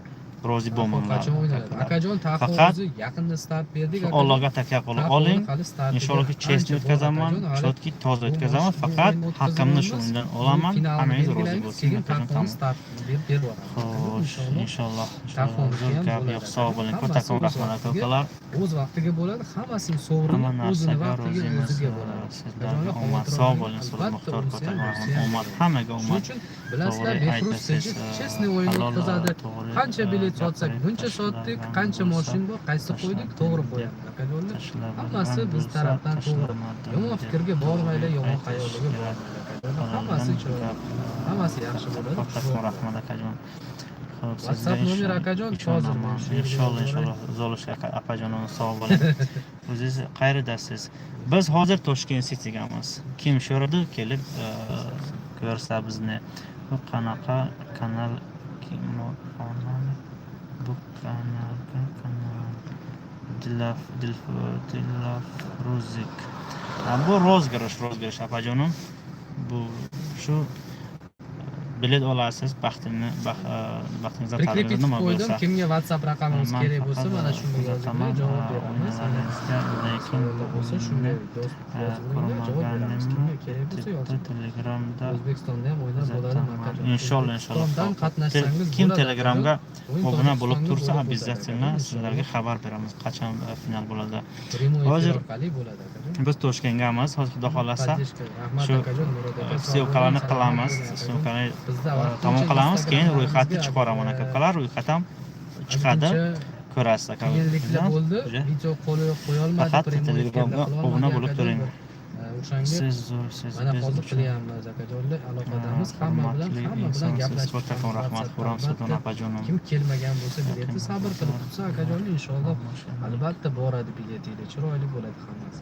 rozi Taxo bo'lmanglar. qachon o'ynaladi? Akalar. Akajon, Taxo Faqat o'zi yaqinda start berdik, akajon. Allohga takka qilib Taxoni oling. hali startiga Inshaalloh, честный ancha bor, o'tkazaman, akajon, hali чётки, toza bu o'tkazaman, bu faqat o'yinni haqqimni shu o'tkazamiz, o'yindan bu olaman. finalni Hammangiz rozi belgilaymiz, bo'lsin, keyin akajon, Taxoni tamom. startini berib yuboramiz. Xo'sh, Inshaalloh. inshaalloh, Taxoniki inshaalloh. Zo'r ham gap bo'ladi, yo'q, sog' bo'ling. hammasi Kattakon o'z rahmat, aka, vaqtiga, ukalar. o'z vaqtiga bo'ladi, hammasini sovrini Hamma o'zini narsaga vaqtiga rozimiz. o'ziga bo'ladi. Sizlarga Akajonlar, omad, xavotir sog' olmang, bo'ling, Surur albatta Muxtor, unisi ham, kattakon bunisi rahmat. ham Omad, bo'ladi. hammaga Shuning omad. uchun bilasizlar, To'g'ri Behruz aytasiz, Tj честный o'yin halol, o'tkazadi. to'g'ri, Qancha bilet sotsak, gapirib buncha sotdik, tashlagan qancha bo'lsa, moshin bor, qaysi qo'ydik, to'g'ri tashladim deb qo'yamiz. Akajonlar, tashlagan hammasi biz bo'lsa, tarafdan to'g'ri. tashlamadim Yomon deb fikrga bormanglar, to'g'ri yomon aytish xayollarga kerak. bormanglar. Akajonlar, hammasi Haloldan chiroyli. gap, Hammasi yaxshi bo'ladi. Kattakon rahmat, akajon. Xo'p, sizga WhatsApp nomer, akajon, hozir ishonaman. men shu yerga Inshaalloh, yozib inshaalloh, Zolushka opajonim, sog' bo'ling. O'zingiz qayerdasiz? Biz hozir Toshkent City'gamiz. Kim so'radi, kelib ko'rsa bizni. Bu qanaqa kanal, kim onami? Bu kanalga kanal Dilaf Dilf Dilafruzik. Ha, bu розыгрыш, розыгрыш, opajonim. Bu shu bilet olasiz, baxtingni baxtingizdan Прикрепить taqdiringizda nima qo'ydim. bo'lsa. Kimga WhatsApp raqamimiz Man kerak bo'lsa, faqat, mana shunga yozinglar, kuzataman, javob beramiz. o'yinlaringizga, lekin Savollar bo'lsa, shunga yozib qo'yinglar, javob beramiz. Kimga kerak bo'lsa ko'rmaganimni yozing. Telegramda O'zbekistonda ham o'ynab bo'ladi, kuzataman. akajon. Inshaalloh, inshaalloh. O'zbekistondan qatnashsangiz Kim bo'ladi, Telegramga akajon. O'yin obuna bo'lib Tojikistonda tursa, bo'lib o'tadi, обязательно akajon, sizlarga inshaalloh. xabar beramiz, qachon final bo'ladi. Prямой efir Hozir orqali bo'ladi, akajon. biz Toshkentgamiz, hozir Xudo xohlasa Поддержка. Rahmat, shu akajon, Murod aka. Sog' съёмка larni bo'ling, salomat qilamiz, bo'ling, akajon. съёмка ni Bizda vaqtincha tamom qilamiz, keyin ro'yxatni Instagramlarimizga, chiqaraman, aka, ukalar, ro'yxat ham chiqadi, ozgincha ko'rasiz, aka. qiyinliklar bo'ldi. Уже Video qo'ya olmadik, faqat prямой efirda Telegramga qila obuna olmadik, bo'lib akajon. turing. Bir, O'shanga Siz zo'rsiz, mana biz hozir uchun qilyapmiz, akajonlar, aloqadamiz hamma bilan, hurmatli hamma bilan insonsiz. gaplashib Kattakon turamiz rahmat, WhatsAppda. Xuram Sulton Albatta, opajonim. kim kelmagan bo'lsa, biletni sabr qilib kutsa, akajonlar, inshaalloh, albatta boradi biletinglar, chiroyli bo'ladi hammasi.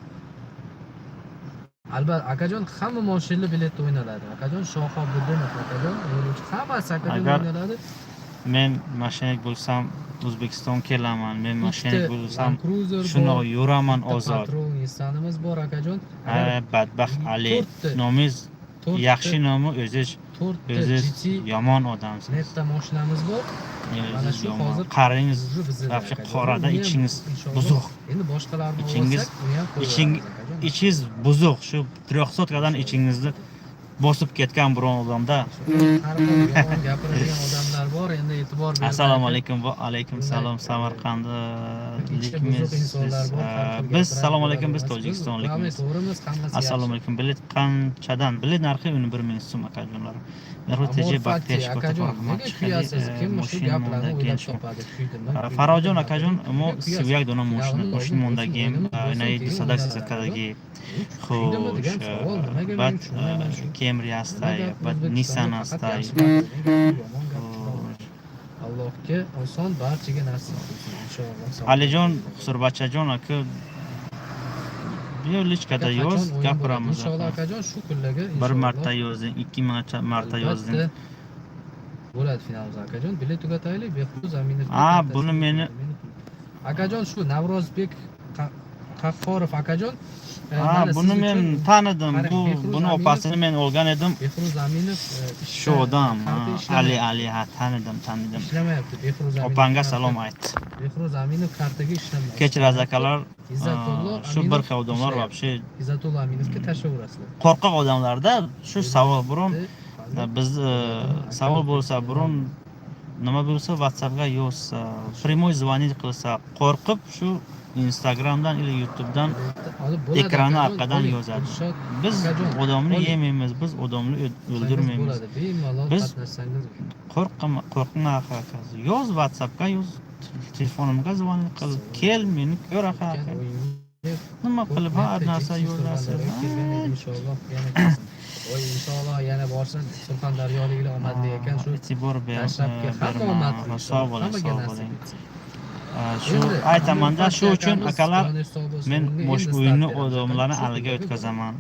Albatta, akajon, hamma moshinli biletda o'ynaladi. Akajon Shohobidinov akajon, yo'lovchi hammasi, akajon, Agar o'ynaladi. men мошенник bo'lsam, O'zbekiston kelaman. Men мошенник Ikkita bo'lsam, Land Cruiser shundoq bor, yuraman bitta ozod. Patrol Nissanimiz bor, akajon. Ha, badbaxt Ali. Nomiz To'rtta yaxshi nomi o'ziz to'rtta o'ziz GT yomon odamsiz. Netta mashinamiz bor. Mana O'ziz shu yomon. hozir Qaringiz уже bizda, вообще akajon. qorada Uni ham ichingiz inshaalloh buzuq. Endi boshqalarini olsak, uni ham qo'yaveramiz, akajon. Ichingiz buzuq. Shu 300 dan ichingizni bosib ketgan biron odamda. Har xil yomon gapiradigan odamlar bor, endi e'tibor bermay. Assalomu alaykum va alaykum salom. Bunday, Samarqandlikmiz. ichi buzuq insonlar bor, har xil Biz gapiradi, assalomu alaykum, biz bo'ladi. tojikistonlikmiz. Biz to'g'rimiz, hammasi Assalomu yaxshi. alaykum. Bilet qanchadan? Bilet narxi 11 000 so'm, akajonlar. Mehru Amor TJ Fati, Baktesh, akajon, kattakon rahmat. nega kuyasiz? Kim shu Moshin gaplarni o'ylab mondagin. topadi? Kuydim, kuydim, Farojon kuydim. akajon, mo Nega kuyasiz? 31 dona moshina Finalni moshin oldin mondagin, bo'lsin, o'yinimiz nay bo'lsin, keyin sadak o'ynaladi, sakadagi. Kuydimi degan Xo'sh, savol, nimaga men bad tushunmayman shu. Camry Nima asтай, gap, bad O'zbekistonda Nissan faqat asтай. yaxshi gap, nega yomon gap chiqolmaydi? Allohga oson, barchaga nasib qilsin inshaalloh. Salomat Alijon bo'ling. Xusurbachajon aka, bu личка da Aka, yoz, qachon o'yin bo'ladi? gapiramiz. Inshaalloh, akajon, shu kunlarga Bir inshaalloh. marta yozding, ikki marta yozding. Albatta bo'ladi finalimiz, akajon. Bilet tugataylik. Behruz Aminov. A, buni Akajon, shu Navrozbek Qahhorov akajon. Ha, Mana buni siz men uchun tanidim. Qarang, Bu Behruz buni Aminov- opasini men olgan edim. Behruz Aminov Shu ishda, odam, karta ha, ishlamayapti. Ali Ali, ha, tanidim, tanidim. Ishlamayapti Behruz Aminov. Opangga salom ayt. Behruz Aminov kartaga ishlamayapti. Kechirasiz, akalar. Izzatullo Shu Aminov bir xil odamlar ishlayapti. вообще Izzatullo Aminovga tashlayverasizlar. qo'rqoq odamlarda shu savol biron Fazil, biz savol bo'lsa, biron nima bo'lsa, WhatsAppga yozsa, прямой звонить qilsa, qo'rqib shu Instagramdan или YouTubedan biletni olib bo'ladi, ekrani akajon, orqadan oling. yozadi. Dilshod Biz akajon, odamni oling. yemaymiz, biz odamni o'ldirmaymiz. Bo'ladi, bemalol qatnashsangiz. Qo'rqma, qo'rqma, aka. Yoz, WhatsAppga yoz, telefonimga звонить qil, kel, meni ko'r, aka. O'tgan o'yinga Nima qilib har ko'p narsa marta yozasiz. Surxondaryoga kelgan edi, inshaalloh yana kelsin. Voy, inshaalloh yana borsin. Surxondaryoliklar omadli ekan shu. E'tibor ber, Tashlabga hamma berma. omadli. Sog' bo'ling, Hammaga sog' nasib bo'ling. etsin. Shu Endi aytamanda, Amir shu Fati uchun akamiz akalar, joni sog' bo'lsin, men unga mosh endi start o'yinni beramiz. odamlarni Shu aliga kunlarga o'tkazaman.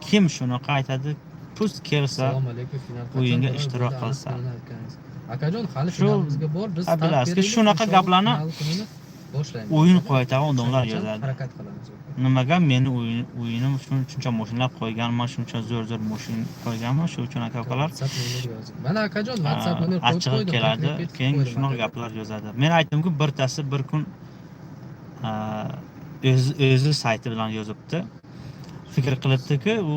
Kim shunaqa aytadi, pust kelsa, Assalomu alaykum, final qachon o'yinga bo'ladi? ishtirok Bo'ldi, qilsa. aniq kunini aytganingiz. Akajon, hali Shu finalimizga bor, biz ha, start bilasizki, beraylik, shunaqa inshaalloh gaplarni final kunini boshlaymiz. o'yin qo'yadigan odamlar O'shangacha yozadi. harakat qilamiz. Nimaga meni o'yinim shuncha mashinalar qo'yganman, shuncha zo'r zo'r mashina qo'yganman, shu uchun, aka ukalar, WhatsApp nomer yozing. Mana, akajon, WhatsApp nomer qo'yib achchig'i qo'ydim. keladi, Taklif etib keyin qo'ydim, shunaqa akajon. gaplar yozadi. Men aytdimku, birtasi bir kun o'zi sayti bilan yozibdi. Fikr qilibdiki, u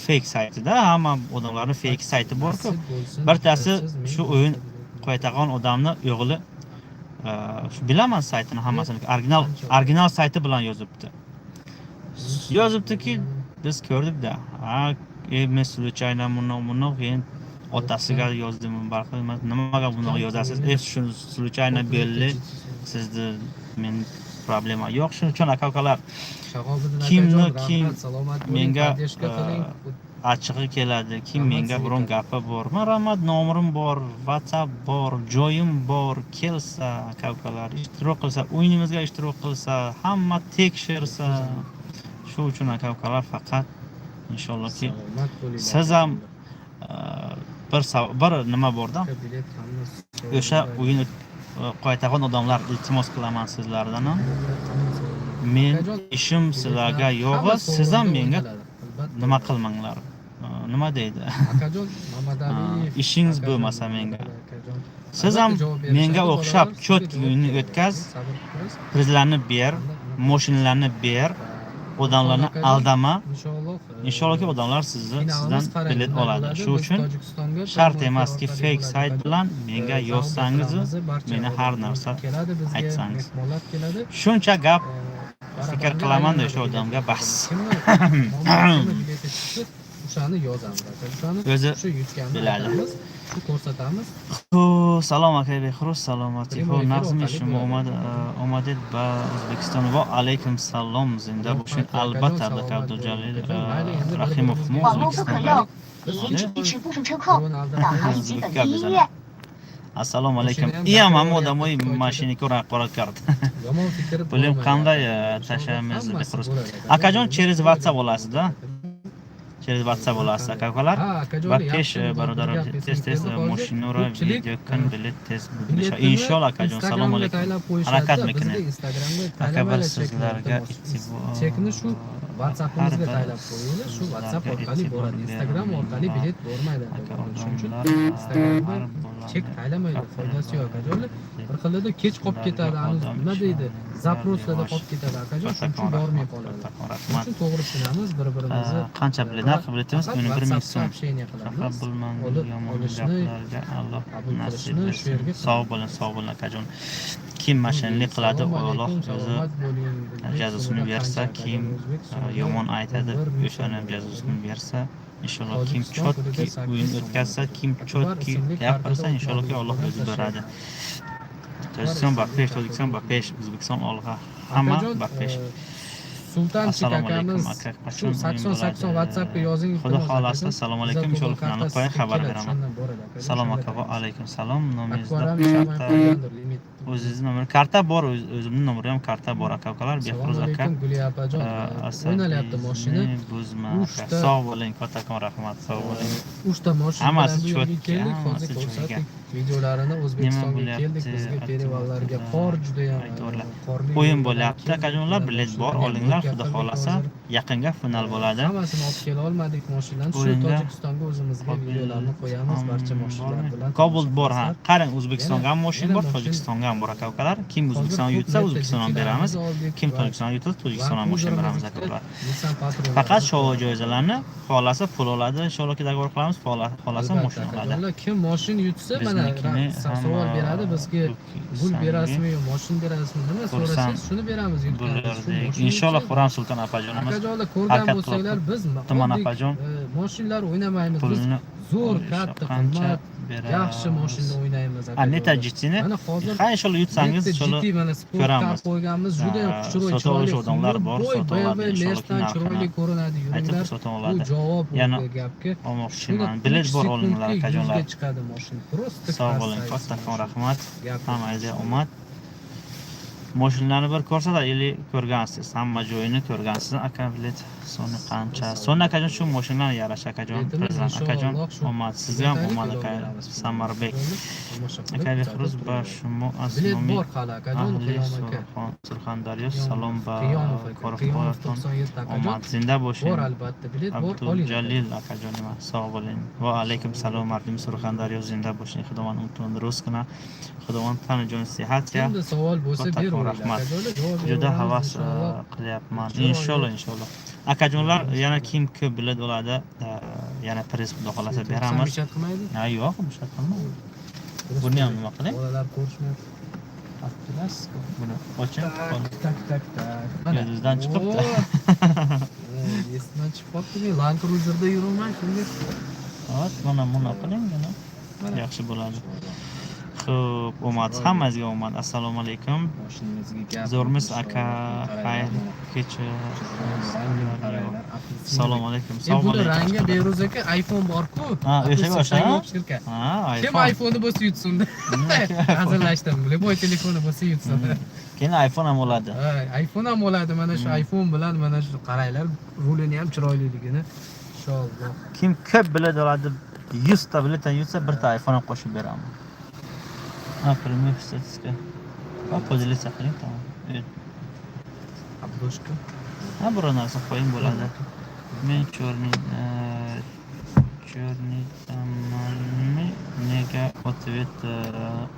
fake saytida, hamma odamlarni fake sayti borku. Nasib bo'lsin, Birtasi siz men shu o'yin qo'yadigan odamni o'g'li, shu bilaman saytini hammasini, original sayti bilan yozibdi. Yozibdiki, biz ko'rdikda, ha, men случайно bundoq bundoq, keyin otasiga yozdim, barqi nimaga bundoq yozasiz? Shu случайно belli, sizni men problema yo'q. Shuning uchun, aka ukalar, Shahobiddin kimni akajon, kim rahmat, salomat bo'ling, menga поддержка qiling. Achchig'i keladi, kim Rahmat menga sizga. biron gapi bor, marhamat, nomerim bor, WhatsApp bor, joyim bor, kelsa, aka ukalar, ishtirok qilsa, o'yinimizga ishtirok qilsa, hamma tekshirsa. Shu uchun, aka ukalar, faqat inshaallohki Salomat bo'linglar. siz ham bir nima borda, Aka, bilet hammasi o'sha o'yin qo'yadigan odamlar, iltimos qilaman sizlardan ham, men Akajon, ishim sizlarga biletlar yo'q, hamma siz ham sovrinda menga o'ynaladi, albatta. nima qilmanglar, nima deydi, Akajon Mamadaliyev, ishingiz akajon bo'lmasa menga. Mamadali akajon. Siz ham Albatta javob berishadi, menga o'xshab bolalar, sizga чётко javob o'yinni beradi. o'tkaz, Sabr qilamiz. prizlarni ber, moshinlarni ber, odamlarni Akajon, aldama, inshaalloh, inshaallohki odamlar sizni finalimiz sizdan qarang, bilet bunday oladi. bo'ladi. Shu Biz uchun Tojikistonga shart prямой emaski orqali fake bo'ladi, sayt akajon. bilan menga Savob yozsangiz, qilamiz, barcha meni har odamlar narsa keladi bizga, aytsangiz. mehmonlar keladi. Shuncha gap Barabanga fikr qilaman-da, aylanadi o'sha bilet. odamga bas. Kimni nomini, kimni bileti chiqsa, o'shani yozamiz, aka. O'shani O'zi shu yutganni biladi. aytamiz. Shu ko'rsatamiz. Salom, aka Behruz, salomatlik. Prямой Ho'p, efir naqzmi orqali shumi bo'ladi. Omad omaded ba O'zbekiston. Va alaykum salom, zinda Rahmat, bo'ling. akajon, Albatta, Abduka salomat Abdujalil bo'ling, akajon. Mayli, endi bir Rahimov birimizga mu 网络不可 O'zbekistonda. 用， Biz 一支不车控， birovini aldab 导航 qo'yamiz. 以及本 O'zbekka 地音 bizani. 乐。 Assalomu alaykum. Mashinani ham Iyam gapirib hamma odamой yuboryapti. Mashina haqorat kardi. Yomon fikr Pulim bo'lmagan. qanday Inshaalloh tashlaymiz hammasi Behruz? bo'ladi, Akajon, akajon. Через WhatsApp olasiz-da. Через WhatsApp olasiz, aka-ukalar. Ha, akajon, Va yaxshi pesh bir barodar gap tez esimga tez keldi hozir. mashinura Ko'pchilik, video kun bilet tez biletini inshaalloh, akajon, assalomu Instagramga alaykum. taylab qo'yishadi, Harakat bizga mikini. Instagramga Aka, bir taylamanglar chekni, sizlarga iltimos. e'tibor Chekni shu WhatsApp'imizga har bir taylab qo'yinglar, shu WhatsApp sizlarga orqali e'tibor boradi. Instagram orqali beringlar. Bilet bormaydi, Aka, akajon. Shuning uchun odamlar Instagramda har bolani chek taylamaydi, foydasi yo'q, akajonlar. Bir xilida kech qolib Ularga ketadi, ani odam nima deydi, ishonadi, запрос larda yavash. qolib ketadi, akajon, shuning Kattakon uchun bormay rahmat, qoladi. kattakon Shuning rahmat. uchun to'g'ri tushunamiz bir-birimizni. Qancha bilet narxi biletimiz? Faqat 11 000 WhatsAppda so'm. общение Xafa qilamiz. bo'lmang, Olib yomon olishni, gaplarga Alloh qabul nasib qilishni shu bersin. yerga Sog' bo'ling, sog' bo'ling, akajon. Kim mashinalik qiladi, Assalomu Alloh alaykum, o'zi salomat bo'ling. O'zbek jazosini so'mida bersa, qancha, kim akajon? O'zbek so'mida yomon aytadi, 11 ming o'shani so'm ham bo'ladi. jazosini bersa, inshaalloh kim Tojikiston чётко pulida 8 o'yin so'm o'tkazsa, bo'ladi. kim Akbar чётко ismli gapirsa, kartada inshaalloh o'tmadi, Alloh o'zi o'zbekdan beradi. tashlaydi. Tojikiston ba ismli pesh, kartada Tojikiston ba o'tmadi. Pesh, O'zbekiston olg'a. Hamma Akajon, ba pesh. Sultanchik Assalomu alaykum akamiz, aka, shu qachon o'yin 80 80 bo'ladi? WhatsAppga yozing, Xudo iltimos, xohlasa, akajon. assalomu Biza alaykum, to'lov inshaalloh finalni kartasi qo'ying, xabar keladi, beraman. o'shandan boradi, akajon, Salom o'shanda aka, va tayinlaymiz. Alaykum salom. Nomingizda Akbar ham ishlamay karta qo'ygandir limit. O'zingizni nomer karta bor, o'zimning nomerim ham karta bor, aka ukalar. Assalomu Behruz aka. alaykum, Guliya opajon. O'ynalyapti mashina. Asabizni buzma aka. Uchta Sog' bo'ling, kattakon rahmat, sog' bo'ling. Uchta mashina Hammasi bilan bu yerga чётко, keldik, hozir hammasi joyiga. ko'rsatdik videolarini. O'zbekistonga bo'lyapti? keldik, bizga перевал larga qor judayam Aytvorlar. Qorli O'yin yo'ldan bo'lyapti, keldik, akajonlar, mana bilet bor, mashinalarni olinglar, ham xudo gapirdik xohlasa, hozir. Yaqinga final bo'ladi. Hammasini olib kela olmadik mashinalarni. Shu O'yinda Tojikistonga o'zimizga videolarni qo'yamiz barcha mashinalar bilan. Cobalt bor, ha. Tomosha Qarang, O'zbekistonga ham mashina yana bor, mashina- Tojikistonga ham bor, aka ukalar. Kim Hozir O'zbekiston ko'p yutsa, Netta O'zbekiston ham GT'larimizni beramiz. oldik Kim va Tojikiston yutsa, Tojikiston ham mashina beramiz, aka ukalar. Nissan Patrol. Faqat shou joizalarni xohlasa pul oladi, inshaalloh договор qilamiz, xohlasa Albatta, mashina oladi. akajonlar, kim mashina yutsa, mana Biznikini savol hamma beradi bizga, gul berasizmi yo mashina berasizmi, nima Xursand so'rasangiz shuni beramiz yutganimiz. Shu bo'lardik. mashina Inshaalloh yutsa- Xuram Sulton opajonimiz Akajonlar, ko'rgan harakat bo'lsanglar, qilib biz tuman oddiy, opajon mashinalar o'ynamaymiz biz, pulini zo'r, olishi katta, qancha qimmat, yaxshi beramiz? mashinada o'ynaymiz, A, Netta akajonlar. GT'ni Mana hozir ha, inshaalloh yutsangiz, Netta inshaalloh GT mana sport car ko'ramiz. qo'yganmiz, juda ham chiroyli, Sotib olish chiroyli, odamlar bor, любой sotib oladi, BMW inshaalloh Mercedan narxini chiroyli ko'rinadi, aytib yuringlar. sotib Bu oladi. javob Yana bu gapga. olmoqchiman. Shuni Bilet 3 bor, olinglar, sekundga akajonlar. 100 ga chiqadi mashina. Просто Sog' bo'ling, красавица kattakon mashina. rahmat. Gap yo'q. Hammangizga omad. Mashinalarni bir ko'rsatadi, или ko'rgansiz, hamma joyini ko'rgansiz. Aka, bilet soni qancha? Soni akajon, shu mashinalar yarasha, akajon. Biletimiz Prezident akajon, inshaalloh shu omad. Sizga ham tug'ilgan omad, aka beramiz. Samarbek. Tomosha qilib, Aka Behruz kuzatib ba turinglar. shumo Bilet asnomi bor hali, akajon, ahli Qiyom aka. Surxondaryo Qiyomov, salom ba Qiyomov aka, Qiyomov Korxonaton 97 akajon. omad, zinda bo'ling. Bor albatta, bilet bor, oling. Abdujalil akajonim, sog' bo'ling. Va alaykum salom, mardim Surxondaryo, zinda bo'ling. Xudovand umrni ro'z qilsin. Xudovand tani jon sihat ya. Kimda savol bo'lsa Kattakon beraveringlar, rahmat. akajonlar, javob Juda beraveramiz havas inshaalloh. qilyapman. Chiroyli. Inshaalloh, inshaalloh. Akajonlar, yana kim ko'p bilet oladi, yana priz xudo xohlasa beramiz. Мешать qilmaydi. Ha, yo'q, мешать qilmaydi. Buni ham nima qiling? Bolalar ko'rishmayapti. Olib Buni oching. Так, так, так, так. Mana. Ko'zingizdan chiqibdi. Oo. Esimdan chiqib qolibdi. Men Land Cruiser'da yuraman shunga. Hop, mana buni qiling, yana Mana. yaxshi bo'ladi. Xo'p, omad, hammangizga omad. Assalomu alaykum. Mashinamizga gap. Zo'rmiz aka, xayr kecha. Rangini qaranglar. Assalomu alaykum. E Sog' buni bo'ling. Rangi Beruz aka, iPhone bor-ku. Ha, o'shaga o'xshab? O'xshab. Ha, Kim iPhone. iPhone'i bo'lsa yutsin. Hazillashdim. Любой telefoni bo'lsa yutsin. Keyin iPhone ham bo'ladi. Ha, iPhone ham bo'ladi, mana shu iPhone bilan mana shu qaranglar, rulini ham chiroyliligini. Inshaalloh. Kim ko'p bilet oladi, 100 ta biletdan yutsa, birta iPhone ham qo'shib beraman. Ha, прямой statistika. Ha, поделиться qiling, tamom. Evet. Обложка. Ha, biror narsa qo'ying bo'ladi. Men черный черный damanmi? Nega ответ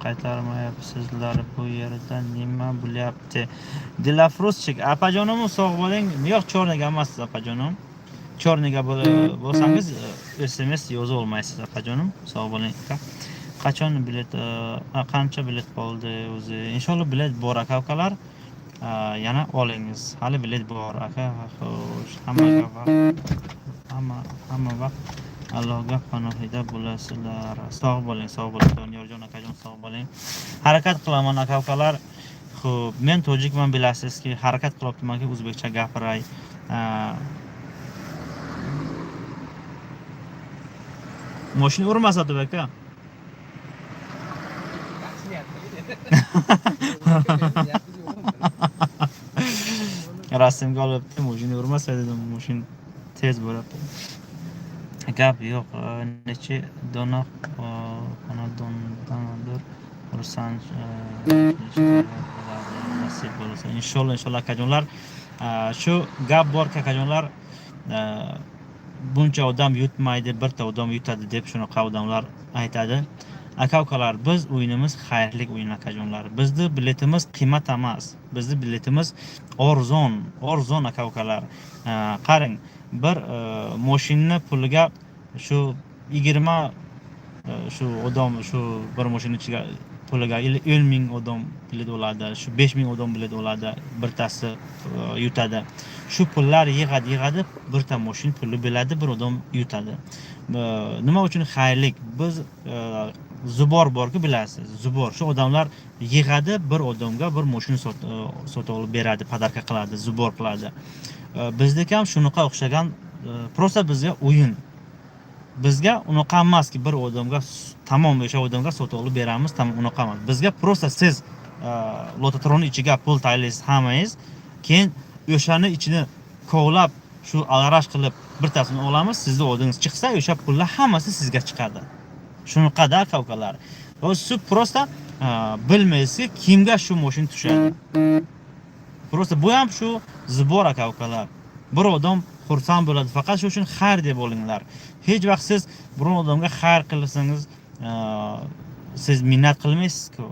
qaytarmayapsizlar? Bu yerda nima bo'lyapti? Dilafruzchik, apajonim, sog' bo'ling. Yo'q, черный ga emassiz, apajonim. Черный ga bo'lsangiz SMS yoza olmaysiz, apajonim. Sog' bo'ling, aka. Qachon bilet, qancha bilet qoldi o'zi? Inshaalloh bilet bor, aka ukalar. Yana olingiz. Hali bilet bor, aka. Xo'sh, hammaga vaqt, hamma vaqt Allohga panohida bo'lasizlar. Sog' bo'ling, sog' bo'ling, Doniyorjon akajon, sog' bo'ling. Harakat qilaman, aka ukalar. Xo'p, men tojikman, bilasizki, harakat qilyapmanki o'zbekcha gapiray. Moshina urmasa aka. Yaxshi niyat qiling. Niyatingiz yo'qmi? Rasmga olibdi, moshina urmasa dedim, moshina tez bo'lyapti. Gap yo'q, necha dona xonadondandir xursand bo'ladi, nasib bo'lsa. Inshaalloh, inshaalloh, akajonlar. Shu gap bor, akajonlar, buncha odam yutmaydi, birta odam yutadi deb shunaqa odamlar aytadi. Aka ukalar, biz o'yinimiz xayrlik o'yin, akajonlar. Bizni biletimiz qimmat emas. Bizni biletimiz arzon, arzon, aka ukalar. Qarang, bir moshinni puliga shu 20 shu odam, shu bir moshina ichiga puliga 10 ming odam bilet oladi, shu 5 ming odam bilet oladi, birtasi yutadi. Shu pullar yig'adi, yig'adi, birta moshin puli bo'ladi, bir odam yutadi. Nima uchun xayrlik? Biz сбор borku, bilasiz, сбор. Shu odamlar yig'adi, bir odamga bir moshin sotib olib beradi, подарка qiladi, сбор qiladi. Bizniki ham shunaqa o'xshagan, просто bizga o'yin. Bizga unaqa emaski, bir odamga tamom o'sha odamga sotib olib beramiz, tamom, unaqa emas. Bizga просто siz lototronni ichiga pul tayinlaysiz hammangiz, keyin o'shani ichini kovlab, shu alarash qilib birtasini olamiz, sizni oldingiz chiqsa, o'sha pullar hammasi sizga chiqadi. Shunaqada, aka ukalar. Siz просто bilmaysizki, kimga shu moshin tushadi. Просто bu ham shu сбор, aka ukalar. Bir odam xursand bo'ladi, faqat shu uchun xayr deb olinglar. Hech vaqt siz biror odamga xayr qilsangiz, siz minnat qilmaysiz-ku,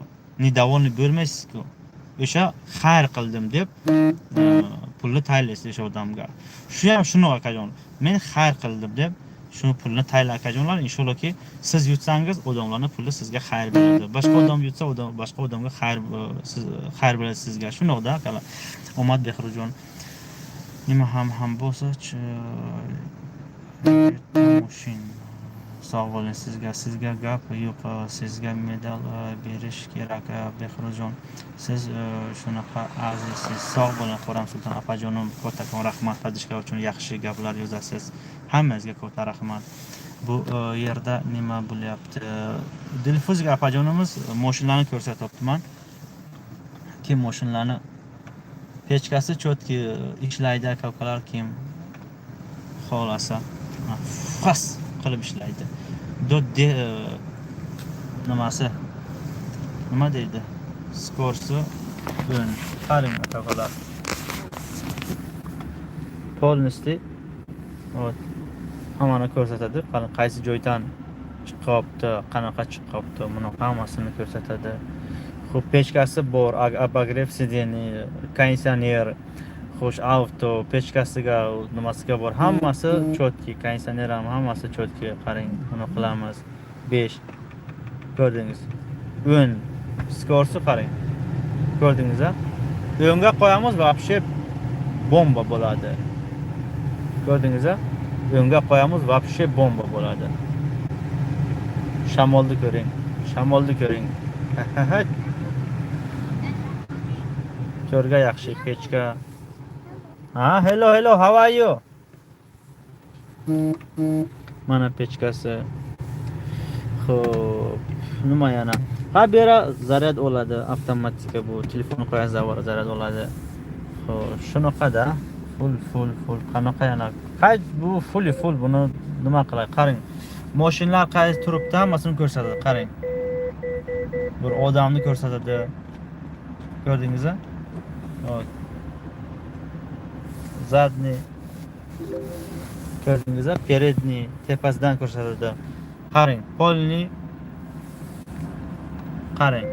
недовольный bo'lmaysiz-ku. O'sha xayr qildim deb pulni tayinlaysiz o'sha odamga. Shu ham shunaqa, akajon. Men xayr qildim deb shu pulni tayinla, akajonlar. Inshaallohki, siz yutsangiz, odamlarning puli sizga xayr beradi. Boshqa odam yutsa, odam boshqa odamga xayr, siz xayr beradi sizga. Shunaqda, akalar. Omad, Behruzjon. Nima ham bo'lsa, moshin. Sog' bo'ling sizga. Sizga gap yo'q, sizga medal berish kerak, Behruzjon. Siz shunaqa azizsiz. Sog' bo'ling, Xo'ram Sulton opajonim, kattakon rahmat поддержка uchun, yaxshi gaplar yozasiz. Hammangizga katta rahmat. Bu yerda nima bo'lyapti? Dilfuziga opajonimiz moshinlarni ko'rsatyaptiman. Kim moshinlarni pechkasi чётко ishlaydi, aka ukalar, kim xohlasa. Fas qilib ishlaydi. Do de, nimasi? Nima deydi? Скорость i 10. Qarang, aka ukalar. Полностью вот hammani ko'rsatadi. Qarang, qaysi joydan chiqyapti, qanaqa chiqyapti, buni hammasini ko'rsatadi. Xo'p, pechkasi bor, обогрев сидений, konditsioner, xo'sh, avto, pechkasiga, nimasiga bor. Hammasi чётко, konditsioner ham hammasi чётко. Qarang, buni qilamiz. 5. Ko'rdingiz. 10. Скорость i qarang. Ko'rdingiz a? O'nga qo'yamiz, вообще bomba bo'ladi. Ko'rdingiz a? O'nga qo'yamiz, вообще bomba bo'ladi. Shamolni ko'ring. Shamolni ko'ring. To'rga yaxshi pechka. Ha, hello, hello, how are you? Mana pechkasi. Xo'p, nima yana? Ha, bu yerga zaryad oladi, avtomatika bu. Telefonni qo'yasiz, zaryad oladi. Xo'p, shunaqada. Full, full, full. Qanaqa yana? Qay bu full, full, buni nima qilay? Qarang. Mashinalar qaysi turibdi, hammasini ko'rsatadi, qarang. Bir odamni ko'rsatadi. Ko'rdingizmi? Вот. Задний. Ko'rdingizmi? Передний tepasidan ko'rsatadi. Qarang, полный, qarang.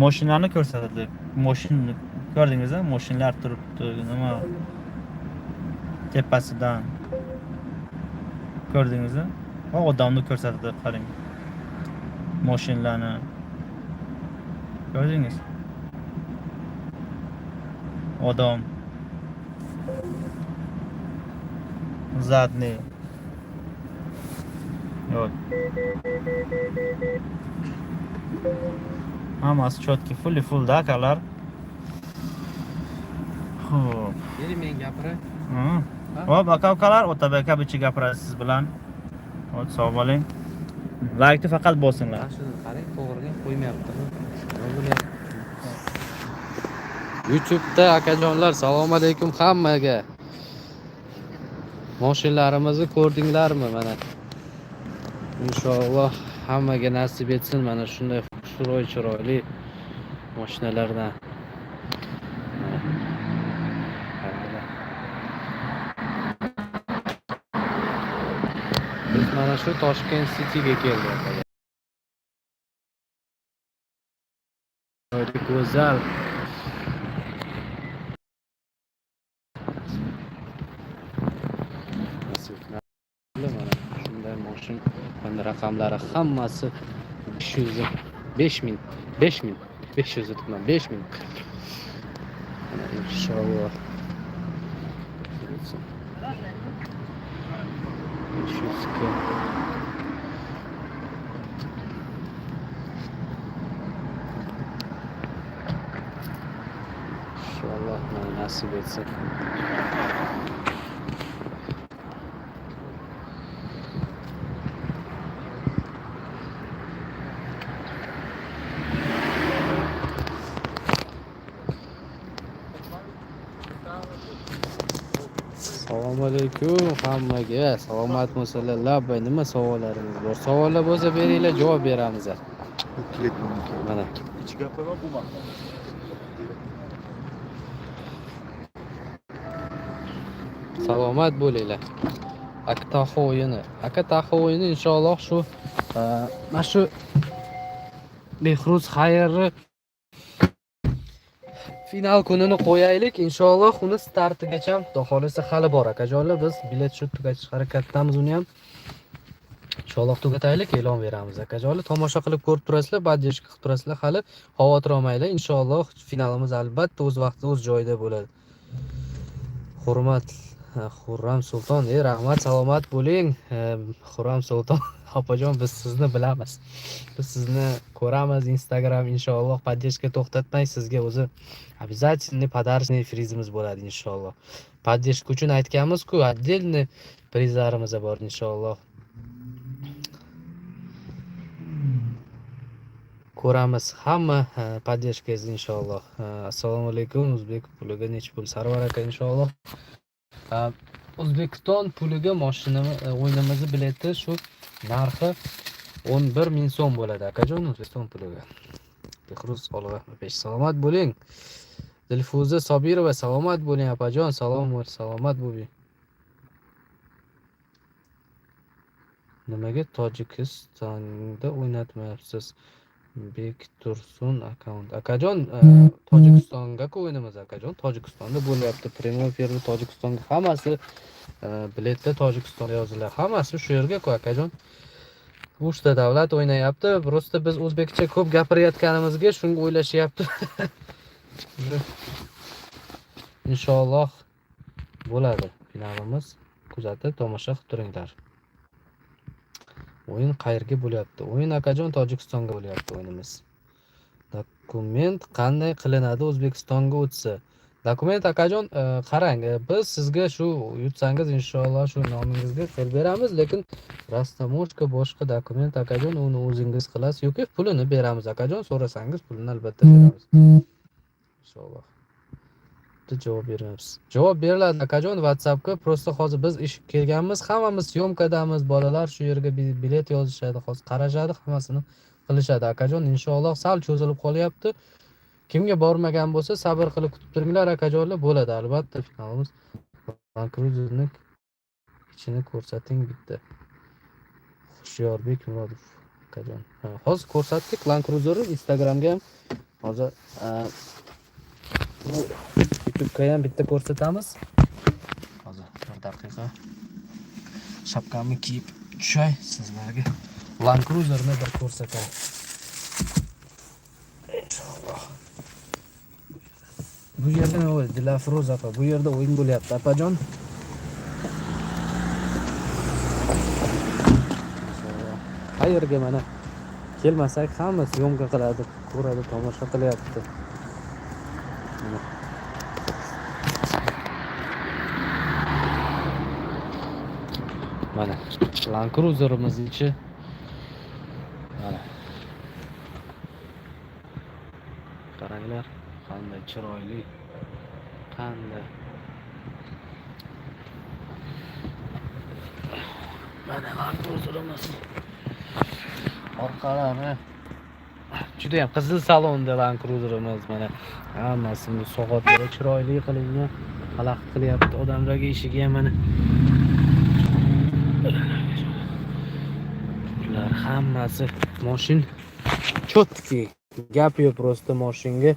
Mashinani ko'rsatadi. Mashinani ko'rdingizmi? Mashinalar turibdi, nima tepasidan. Ko'rdingizmi? Va odamni ko'rsatadi, qarang. Mashinalarni. Ko'rdingiz? Odam. Задний. Вот. Hammasi четкий, fully full da, akalar. Xo'p. Beri men gapiray. Hop, aka ukalar, Otabek aka bichi gapiradi siz bilan. Hop, sog' bo'ling. Laykni faqat bosinglar. Mana shuni qarang, to'g'riga qo'ymayaptimi? Nima bo'lyapti? YouTube'da akajonlar, assalomu alaykum hammaga. Mashinalarimizni ko'rdinglarmi mana? Inshaalloh hammaga nasib etsin mana shunday chiroyli mashinalardan. Biz mana shu Toshkent Cityga keldik. Chiroyli, go'zal. Mana shunday mashina, mana raqamlari hammasi 500 5000 5000 500 debman, 5000. Mana inshaalloh. 500 k. Inshaalloh mana nasib etsin. Assalomu alaykum hammaga. Salomatmisizlar? Labbay, nima savollaringiz bor? Savollar bo'lsa beringlar, javob beramiz. Mana. Salomat bo'linglar. Aka Taho o'yini. Aka Taho o'yini inshaalloh shu mana shu Behruz Xayrni final kunini qo'yaylik inshaalloh, uni startigacha xudo xolisa hali bor akajonlar. Biz bilet shu tugatish harakatidamiz, uni ham inshaalloh tugataylik, e'lon beramiz akajonlar. Tomosha qilib ko'rib turasizlar, поддержка qilib turasizlar, hali xavotir olmanglar. Inshaalloh finalimiz albatta o'z vaqtida o'z joyida bo'ladi. Hurmat Xurram Sulton, rahmat, salomat bo'ling. Xurram Sulton opajon, biz sizni bilamiz. Biz sizni ko'ramiz Instagram, inshaalloh поддержка to'xtatmay sizga o'zi обязательно подарочный prizimiz bo'ladi inshaalloh. Поддержка uchun aytganmiz-ku, отдельный prizlarimiz bor inshaalloh. Ko'ramiz hamma поддержканgizni inshaalloh. Assalomu alaykum, o'zbek puliga necha pul? Sarvar aka inshaalloh. O'zbekiston puliga mashinani o'yinimizni bileti shu narxi 11 000 so'm bo'ladi akajon, O'zbekiston puliga. Behruz olg'a pesh, salomat bo'ling. Dilfuza Sobirova, salomat bo'ling opajon, salom, salomat bo'ling. Nimaga Tojikistonda o'ynatmayapsiz? Bektursun akkaunt. Akajon, Tojikistonga-ku o'ynamiz akajon. Tojikistonda bo'lyapti. Prямой efirda Tojikistonga hammasi biletda Tojikistonda yoziladi. Hammasi shu yerga-ku akajon. Uchta davlat o'ynayapti. Просто biz o'zbekcha ko'p gapirayotganimizga shunga o'ylashyapti. Inshaalloh bo'ladi finalimiz. Kuzatib, tomosha qilib turinglar. O'yin qayerga bo'lyapti? O'yin akajon Tojikistonga bo'lyapti o'yinimiz. Dokument qanday qilinadi O'zbekistonga o'tsa? Dokument akajon, qarang, biz sizga shu yutsangiz inshaalloh shu nomingizga qilib beramiz, lekin rastamochka boshqa dokument akajon uni o'zingiz qilasiz yoki pulini beramiz akajon, so'rasangiz pulini albatta beramiz. Inshaalloh. Javob beramiz. Javob beriladi akajon WhatsAppga. Просто hozir biz ish kelganmiz, hammamiz syomkadamiz, bolalar shu yerga bilet yozishadi, hozir qarashadi, hammasini qilishadi akajon. Inshaalloh sal cho'zilib qolyapti. Kimga bormagan bo'lsa sabr qilib kutib turinglar akajonlar, bo'ladi albatta finalimiz. Land Cruiser'ni ichini ko'rsating bitta. Hushyorbek Murodov akajon. Hozir ko'rsatdik Land Cruiser'ni Instagramga ham, hozir YouTube'ga ham bitta ko'rsatamiz. Hozir bir daqiqa shapkamni kiyib tushay, sizlarga Land Cruiser'ni bir ko'rsatay. Inshaalloh. Bu yerda nima bo'ldi? Dilafruz opa, bu yerda o'yin bo'lyapti, opajon. Qayerga mana kelmasak hamma syomka qiladi, ko'radi, tomosha qilyapti. Mana Land Cruiser'imiz ichi. Mana. Qaranglar, qanday chiroyli, qanday. Mana Land Cruiser'imiz. Orqalari juda ham qizil salonda Land Cruiser'imiz mana hammasi soatlari chiroyli qilingan, xalaqit qilyapti odamlarga, eshigi ham mana. Bular hammasi moshin cho'tki, gap yo'q просто moshinga.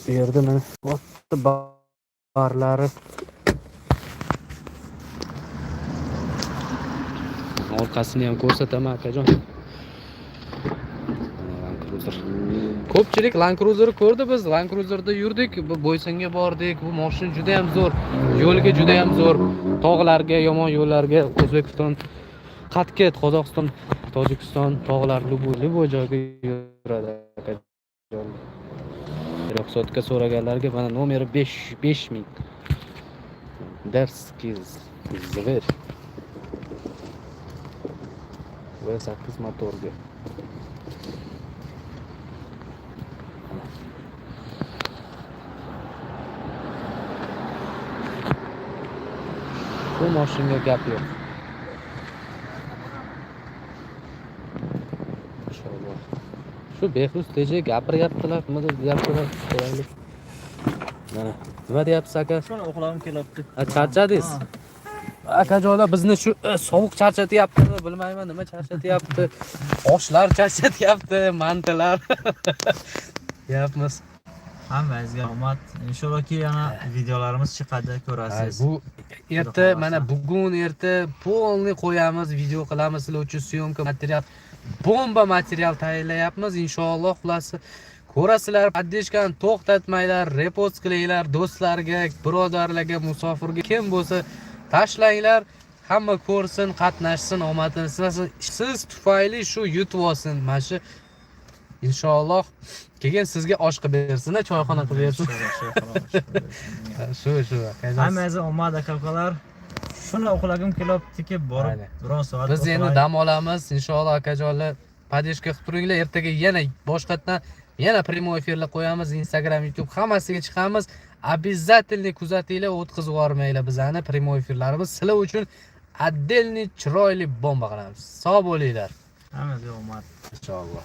Bu yerda mana katta barlari. Orqasini ham ko'rsataman akajon. Land Cruiser. Ko'pchilik Land Cruiserni ko'rdi, biz Land Cruiserda yurdik, bu Boysunga bordik. Bu mashina juda ham zo'r, yo'lga juda ham zo'r, tog'larga, yomon yo'llarga, O'zbekiston, qatga, Qozog'iston, Tojikiston tog'lar, любой joyga yuradi akajon. Ruxsatga so'raganlarga mana nomeri 5 5000. Дерзкий зверь. V8 motorga. Bu mashinga gap yo'q. Inshaalloh. Shu Behruz TJ gapiryaptilar, nima deb gapiradi, ko'raylik. Mana, nima deyapsiz aka? Shuni uxlagim kelyapti. Ha, charchadingiz? Akajonlar, bizni shu sovuq charchatyaptimi, bilmayman, nima charchatyapti. Oshlar charchatyapti, mantilar. Deyapmiz. Hammangizga omad. Inshaallohki yana videolarimiz chiqadi, ko'rasiz. Bu erta mana bugun erta полный qo'yamiz, video qilamiz sizlar uchun, syomka material, bomba material tayyorlayapmiz inshaalloh. Xullas ko'rasizlar, поддержка ni to'xtatmanglar, repost qilinglar do'stlarga, birodarlarga, musofirga kim bo'lsa tashlanglar, hamma ko'rsin, qatnashsin, omadini sinasin. Siz tufayli shu yutib olsin mana shu inshaalloh. Keyin sizga osh qilib bersin, choyxona qilib bersin. Shu Hammangizga omad aka-ukalar. Shuni uxlagim kelyaptiki, borib biron soat biz endi dam olamiz inshaalloh akajonlar. Поддержка qilib turinglar. Ertaga yana boshqatdan yana prямой efirlar qo'yamiz, Instagram, YouTube hammasiga chiqamiz. Обязательно kuzatinglar, o'tkazib yubormanglar bizani prямой efirlarimiz. Sizlar uchun отдельный chiroyli bomba qilamiz. Sog' bo'linglar. Hammangizga omad. Inshaalloh.